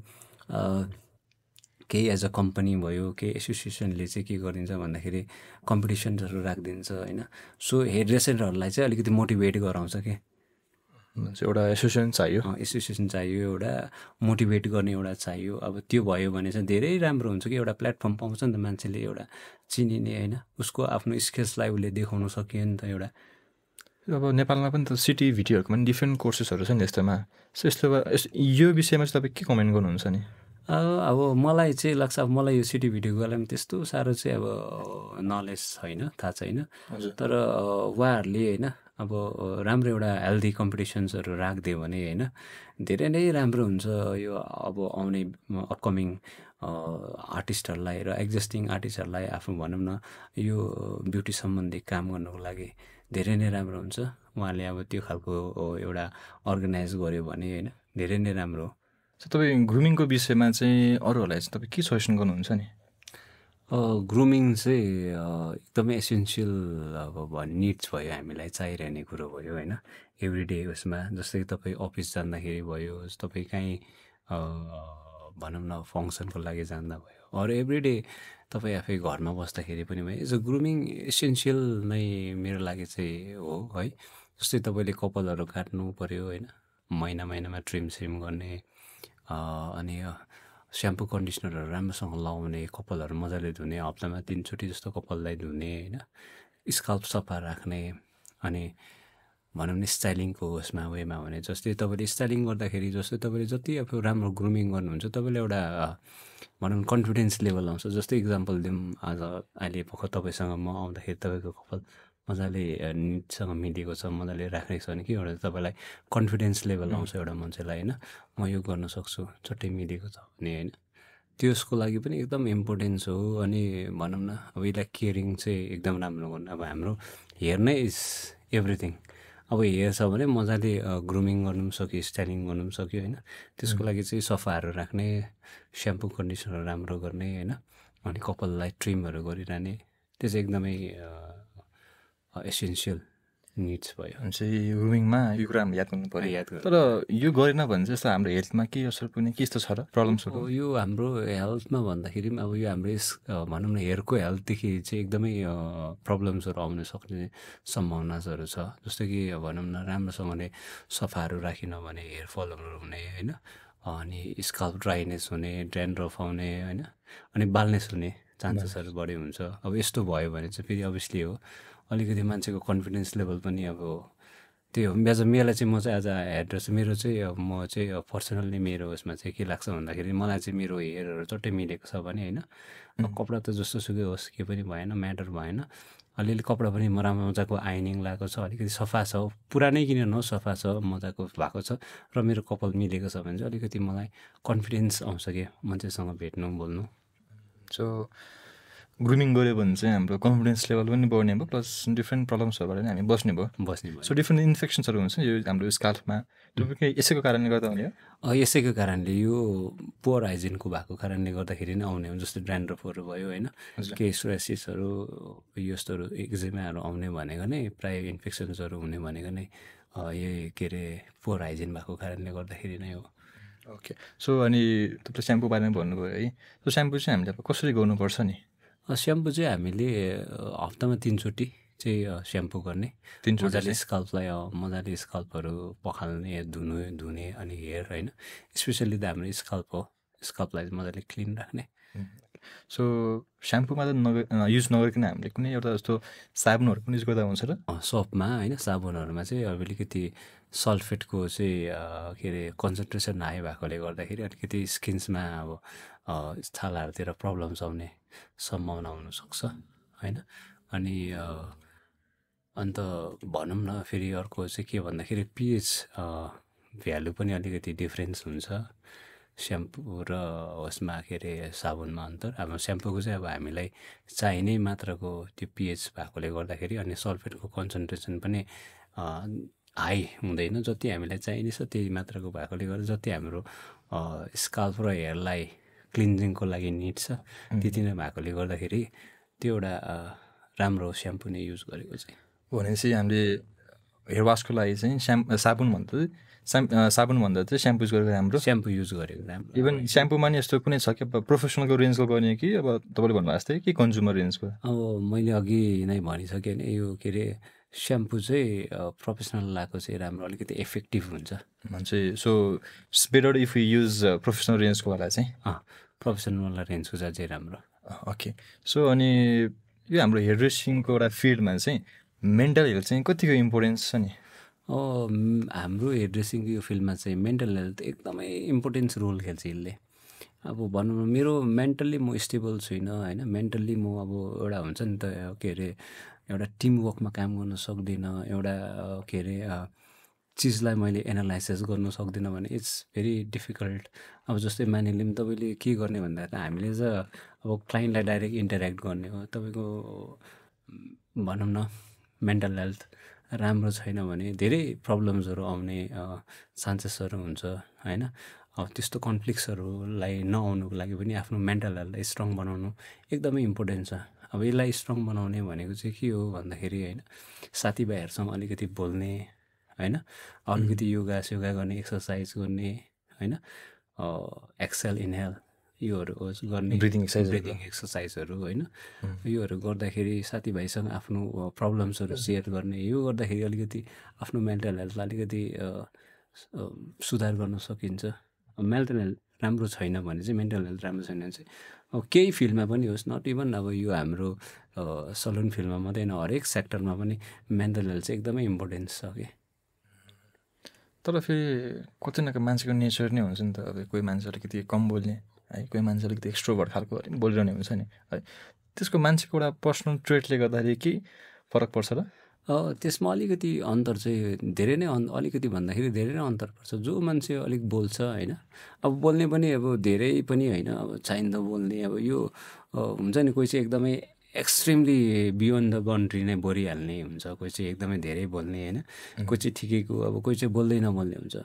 केही एज अ कम्पनी भयो, केही एसोसिएसनले चाहिँ के गरिदिन्छ भन्दाखेरि कम्पिटिसन्सहरू राखिदिन्छ होइन। सो हेयर ड्रेसरहरूलाई चाहिँ अलिकति मोटिभेट गराउँछ क्या। एउटा एसोसिएसन चाहियो, एसोसिएसन चाहियो, एउटा मोटिभेट गर्ने एउटा चाहियो। अब त्यो भयो भने चाहिँ धेरै राम्रो हुन्छ कि एउटा प्लेटफर्म पाउँछ नि त मान्छेले, एउटा चिनिने होइन, उसको आफ्नो स्किल्सलाई उसले देखाउन सकियो नि त एउटा। अब नेपालमा पनि त सिटी भिटीहरूको पनि डिफ्रेन्ट कोर्सेसहरू छ नि यस्तोमा। सो यो विषयमा चाहिँ तपाईँ के कमेन्ट गर्नुहुन्छ नि? अब मलाई चाहिँ लाग्छ, अब मलाई यो सिटी भिडियोको बेलामा त्यस्तो साह्रो चाहिँ अब नलेज छैन, थाहा छैन। तर उहाँहरूले होइन अब राम्रो एउटा हेल्दी कम्पिटिसन्सहरू राखिदियो भने होइन धेरै नै राम्रो हुन्छ। यो अब आउने अपकमिङ आर्टिस्टहरूलाई र एक्जिस्टिङ आर्टिस्टहरूलाई आफ्नो भनौँ न यो ब्युटी सम्बन्धी काम गर्नुको लागि धेरै नै राम्रो हुन्छ। उहाँले अब त्यो खालको एउटा अर्गनाइज गर्यो भने होइन धेरै नै राम्रो हो। सो तपाईँ ग्रुमिङको विषयमा चाहिँ अरूहरूलाई चाहिँ तपाईँ के सजेसन गर्नुहुन्छ नि? ग्रुमिङ चाहिँ एकदमै एसेन्सियल अब निड्स भयो, हामीलाई चाहिरहने कुरो भयो होइन एभ्रिडे उसमा। जस्तै तपाईँ अफिस जाँदाखेरि भयो, तपाईँ कहीँ भनौँ न फङ्सनको लागि जाँदा भयो, अरू एभ्रिडे तपाईँ आफै घरमा बस्दाखेरि पनि भयो। एज अ ग्रुमिङ एसेन्सियल नै मेरो लागि चाहिँ हो है। जस्तै तपाईँले कपालहरू काट्नु पऱ्यो होइन, महिनामा ट्रिम गर्ने, अनि स्याम्पू कन्डिसनरहरू राम्रोसँग लगाउने, कपालहरू मजाले धुने, हप्तामा 3 चोटि जस्तो कपाललाई धुने होइन, स्काल्प सफा राख्ने। अनि भनौँ न स्टाइलिङको उसमा वेमा भने जस्तै तपाईँले स्टाइलिङ गर्दाखेरि जस्तै तपाईँले जति अब राम्रो ग्रुमिङ गर्नुहुन्छ तपाईँले एउटा भनौँ कन्फिडेन्स लेभल आउँछ। जस्तै इक्जाम्पल दिउँ, आज अहिले भर्खर तपाईँसँग म आउँदाखेरि तपाईँको कपाल मजाले निटसँग मिलेको छ, मजाले राखेको छ भने के एउटा तपाईँलाई कन्फिडेन्स लेभल आउँछ एउटा मान्छेलाई होइन, म यो गर्न सक्छु, चट्टै मिलेको छ भने होइन। त्यसको लागि पनि एकदम इम्पोर्टेन्स हो। अनि भनौँ न अब यसलाई केयरिङ चाहिँ एकदम राम्रो गर्नु। अब हाम्रो हेयर नै इज एभ्रिथिङ। अब हेयर छ भने मजाले ग्रुमिङ गर्नु पनि सक्यो, स्टाइलिङ गर्नु पनि सक्यो होइन। त्यसको लागि चाहिँ सफाहरू राख्ने, स्याम्पू कन्डिसनर राम्रो गर्ने होइन, अनि कपाललाई ट्रिमहरू गरिरहने, त्यो चाहिँ एकदमै एसेन्सियल निड्स भयो। चाहिँ ग्रुमिङमा यो कुरा हामीले याद गर्नु पऱ्यो। तर यो गरेन भने चाहिँ यस्तो हाम्रो हेल्थमा के असर पुग्ने के यस्तो छ र प्रब्लम्सहरू? यो हाम्रो हेल्थमा भन्दाखेरि पनि अब यो हाम्रो भनौँ न हेयरको हेल्थदेखि चाहिँ एकदमै प्रब्लम्सहरू आउन सक्ने सम्भावनाहरू छ। जस्तो कि भनौँ न राम्रोसँगले सफाहरू राखिन भने हेयर फलहरू हुने होइन, अनि स्काल्प ड्राइनेस हुने, ड्यान्ड्रफ आउने होइन, अनि बाल्नेस हुने चान्सेसहरू बढी हुन्छ। अब यस्तो भयो भने चाहिँ फेरि अभियसली हो अलिकति मान्छेको कन्फिडेन्स लेभल पनि अब त्यही हो। एज अ मेलाई चाहिँ म चाहिँ एज अ हेयर ड्रेसर मेरो चाहिँ म चाहिँ पर्सनल्ली मेरो उसमा चाहिँ के लाग्छ भन्दाखेरि मलाई चाहिँ मेरो हेयरहरू चट्टै मिलेको छ भने होइन, कपडा त जस्तो सुकै होस् के पनि भएन, म्याटर भएन, अलिअलि कपडा पनि राम्रो मजाको आइनिङ लगाएको छ, अलिकति सफा छ, पुरानै किन नहोस् सफा छ, मजाको भएको छ र मेरो कपाल मिलेको छ भने चाहिँ अलिकति मलाई कन्फिडेन्स आउँछ क्या मान्छेसँग भेट्नु बोल्नु। सो ग्रुमिङ गऱ्यो भने चाहिँ हाम्रो कन्फिडेन्स लेभल पनि बढ्ने भयो, प्लस डिफ्रेन्ट प्रब्लम्सहरूबाट पनि हामी बस्ने भयो। सो डिफ्रेन्ट इन्फेक्सन्सहरू हुन्छ यो हाम्रो स्काल्फमा, त्यो यसैको कारणले गर्दा हुने हो। यसैको कारणले यो पुवर हाइजिनको भएको कारणले गर्दाखेरि नै आउने हो। जस्तै ड्यान्ड्रफहरू भयो होइन, केही सोरासिसहरू यस्तोहरू एक्जिमाहरू आउने भनेको नै प्रायः इन्फेक्सन्सहरू हुने भनेको नै यही के अरे पुवर हाइजिन भएको कारणले गर्दाखेरि नै हो। ओके। सो अनि तपाईँले स्याम्पू बारेमा भन्नुभयो है, सो स्याम्पू चाहिँ हामीले अब कसरी गर्नुपर्छ नि? स्याम्पू चाहिँ हामीले हप्तामा 3 चोटि चाहिँ स्याम्पू गर्ने, मजाले स्काल्पलाई मजाले स्काल्पहरू पखाल्ने, धुने अनि हेयर होइन, स्पेसल्ली त हाम्रो स्काल्प हो, स्काल्पलाई मजाले क्लिन राख्ने। सो स्याम्पूमा त युज नगरिकन हामीले कुनै एउटा जस्तो साबुनहरू पनि युज गर्दा हुन्छ र? सोपमा होइन, साबुनहरूमा चाहिँ अलिकति सल्फेटको चाहिँ के अरे कन्सन्ट्रेसन हाई भएकोले गर्दाखेरि अलिकति स्किन्समा अब छालाहरूतिर प्रब्लम्स आउने सम्भावना हुनसक्छ होइन। अनि अन्त भनौँ न फेरि अर्को चाहिँ के भन्दाखेरि पिएच भ्यालु पनि अलिकति डिफ्रेन्स हुन्छ स्याम्पू र उसमा के अरे साबुनमा अन्तर। अब स्याम्पूको चाहिँ अब हामीलाई चाहिने मात्राको त्यो पिएच भएकोले गर्दाखेरि, अनि सल्फेटको कन्सन्ट्रेसन पनि हाई हुँदैन, जति हामीलाई चाहिने छ त्यही मात्राको भएकोले गर्दा जति हाम्रो स्काल्प र हेयरलाई क्लिन्जिङको लागि निड छ त्यति नै भएकोले गर्दाखेरि त्यो एउटा राम्रो स्याम्पू नै युज गरेको चाहिँ। भनेपछि हामीले हेयर वासको लागि चाहिँ साबुनभन्दा चाहिँ स्याम्पू युज गरेको राम्रो। स्याम्पू युज गरेको राम्रो। इभन स्याम्पूमा नि यस्तो कुनै छ कि अब प्रोफेसनलको रेन्जको गर्ने कि अब तपाईँले भन्नुभएको जस्तै कि कन्ज्युमर रेन्जको? अब मैले अघि नै भनिसकेँ नि, यो के अरे स्याम्पू चाहिँ प्रोफेसनल लगाएको चाहिँ राम्रो, अलिकति इफेक्टिभ हुन्छ भन्छ। So it's better if you use professional रेन्जको वाला चाहिँ। प्रोफेसनल रेन्जको चाहिँ राम्रो। ओके। सो अनि यो हाम्रो हेयर ड्रेसिङको एउटा फिल्डमा चाहिँ मेन्टल हेल्थ चाहिँ कतिको इम्पोर्टेन्स छ नि? हाम्रो हेयर ड्रेसिङको यो फिल्डमा चाहिँ मेन्टल हेल्थ एकदमै इम्पोर्टेन्स रोल खेल्छ यसले। अब भनौँ न मेरो मेन्टल्ली म स्टेबल छुइनँ होइन, मेन्टल्ली म अब एउटा हुन्छ नि त के अरे एउटा टिमवर्कमा काम गर्न सक्दिनँ, एउटा के अरे चिजलाई मैले एनालाइसिस गर्नु सक्दिनँ भने इट्स भेरी डिफिकल्ट। अब जस्तै मानिलिउँ तपाईँले के गर्ने भन्दा हामीले चाहिँ अब क्लाइन्टलाई डाइरेक्ट इन्टरेक्ट गर्ने हो, तपाईँको भनौँ न मेन्टल हेल्थ राम्रो छैन भने धेरै प्रब्लम्सहरू आउने चान्सेसहरू हुन्छ होइन। अब त्यस्तो कन्फ्लिक्ट्सहरूलाई नआउनुको लागि पनि आफ्नो मेन्टल हेल्थलाई स्ट्रङ बनाउनु एकदमै इम्पोर्टेन्ट छ। अब यसलाई स्ट्रङ बनाउने भनेको चाहिँ के हो भन्दाखेरि होइन, साथीभाइहरूसँग अलिकति बोल्ने होइन, अलिकति योगा गर्ने, एक्सर्साइज गर्ने होइन, एक्सेल इनहेल योहरू गर्ने, ब्रिदिङ एक्सर्साइजहरू होइन, योहरू गर्दाखेरि साथीभाइसँग आफ्नो प्रब्लम्सहरू सेयर गर्ने, यो गर्दाखेरि अलिकति आफ्नो मेन्टल हेल्थलाई अलिकति सुधार गर्न सकिन्छ। मेन्टल हेल्थ राम्रो छैन भने चाहिँ, मेन्टल हेल्थ राम्रो छैन भने चाहिँ अब केही फिल्डमा पनि होस्, नट इभन अब यो हाम्रो सलुन फिल्डमा मात्रै होइन, हरेक सेक्टरमा पनि मेन्टल हेल्थ चाहिँ एकदमै इम्पोर्टेन्स छ कि। तर फेरि कति न मान्छेको नेचर नै हुन्छ नि त। अब कोही मान्छे अलिकति कम बोल्ने है, कोही मान्छे अलिकति एक्सट्रोभर्ट खालको अलिक बोलिरहने हुन्छ नि है, त्यसको मान्छेको एउटा पर्सनल ट्रेटले गर्दाखेरि के फरक पर्छ र? त्यसमा अलिकति अन्तर चाहिँ धेरै नै अलिकति भन्दाखेरि धेरै नै अन्तर पर्छ। जो मान्छे अलिक बोल्छ होइन, अब बोल्ने पनि अब धेरै पनि होइन, अब चाहिँदा बोल्ने, अब यो हुन्छ नि कोही चाहिँ एकदमै एक्सट्रिमली बियोन्ड द बाउन्ड्री नै बोलिहाल्ने हुन्छ, कोही चाहिँ एकदमै धेरै बोल्ने होइन, कोही चाहिँ ठिकैको, अब कोही चाहिँ बोल्दै नबोल्ने हुन्छ।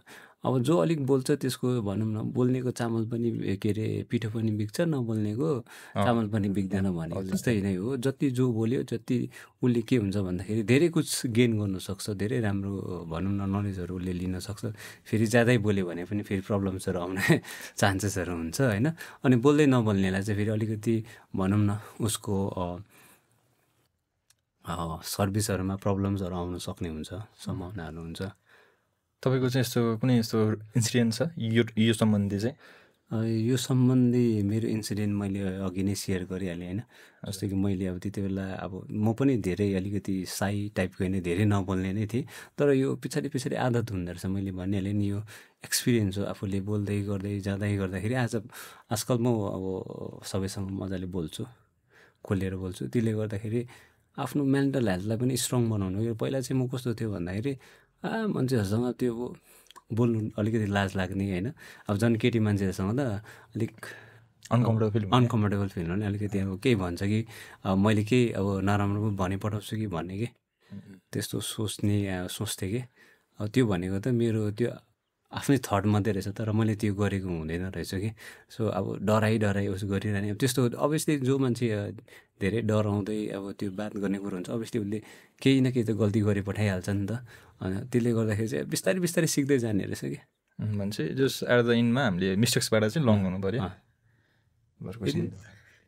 अब जो अलिक बोल्छ त्यसको भनौँ न बोल्नेको चामल पनि के अरे पिठो पनि बिग्छ, नबोल्नेको चामल पनि बिग्दैन भनेको जस्तै नै हो। जति जो बोल्यो जति उसले के हुन्छ भन्दाखेरि धेरै कुछ गेन गर्नुसक्छ, धेरै राम्रो भनौँ न नलेजहरू उसले लिन सक्छ। फेरि ज्यादै बोल्यो भने पनि फेरि प्रब्लम्सहरू आउने चान्सेसहरू हुन्छ होइन। अनि बोल्दै नबोल्नेलाई चाहिँ फेरि अलिकति भनौँ न उसको सर्भिसहरूमा प्रब्लम्सहरू आउन सक्ने हुन्छ, सम्भावनाहरू हुन्छ। तपाईँको चाहिँ यस्तो कुनै यस्तो इन्सिडेन्ट छ यो सम्बन्धी चाहिँ? यो सम्बन्धी मेरो इन्सिडेन्ट मैले अघि नै सेयर गरिहालेँ होइन। जस्तै कि मैले अब त्यति बेला अब म पनि धेरै अलिकति साई टाइपको नै, धेरै नबोल्ने नै थिएँ, तर यो पछाडि आदत हुँदो रहेछ। मैले भनिहालेँ नि यो एक्सपिरियन्स हो, आफूले बोल्दै गर्दाखेरि आजकल म अब सबैसँग मजाले बोल्छु, खोलेर बोल्छु। त्यसले गर्दाखेरि आफ्नो मेन्टल हेल्थलाई पनि स्ट्रङ बनाउनु। यो पहिला चाहिँ म कस्तो थियो भन्दाखेरि मान्छेहरूसँग त्यो बोल्नु अलिकति लाज लाग्ने होइन। अब झन् केटी मान्छेहरूसँग त अलिक अनकम्फर्टेबल फिल हुने, अलिकति अब केही भन्छ कि मैले केही अब नराम्रो पनि पठाउँछु कि भन्ने कि त्यस्तो सोच्थेँ कि। अब त्यो भनेको त मेरो त्यो आफ्नै थट मात्रै रहेछ, तर मैले त्यो गरेको हुँदैन रहेछ कि। सो अब डराइ उस गरिरहने, अब त्यस्तो अभियसली जो मान्छे धेरै डराउँदै अब त्यो बात गर्ने कुरो हुन्छ, अभियसली उसले केही न केही त गल्ती गरी पठाइहाल्छ नि त। अनि त्यसले गर्दाखेरि चाहिँ बिस्तारै सिक्दै जाने रहेछ कि। भन्छ जस एट द इन्डमा हामीले मिस्टेक्सबाट चाहिँ लर्न गर्नु पऱ्यो।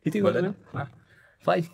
यति गर्नु 5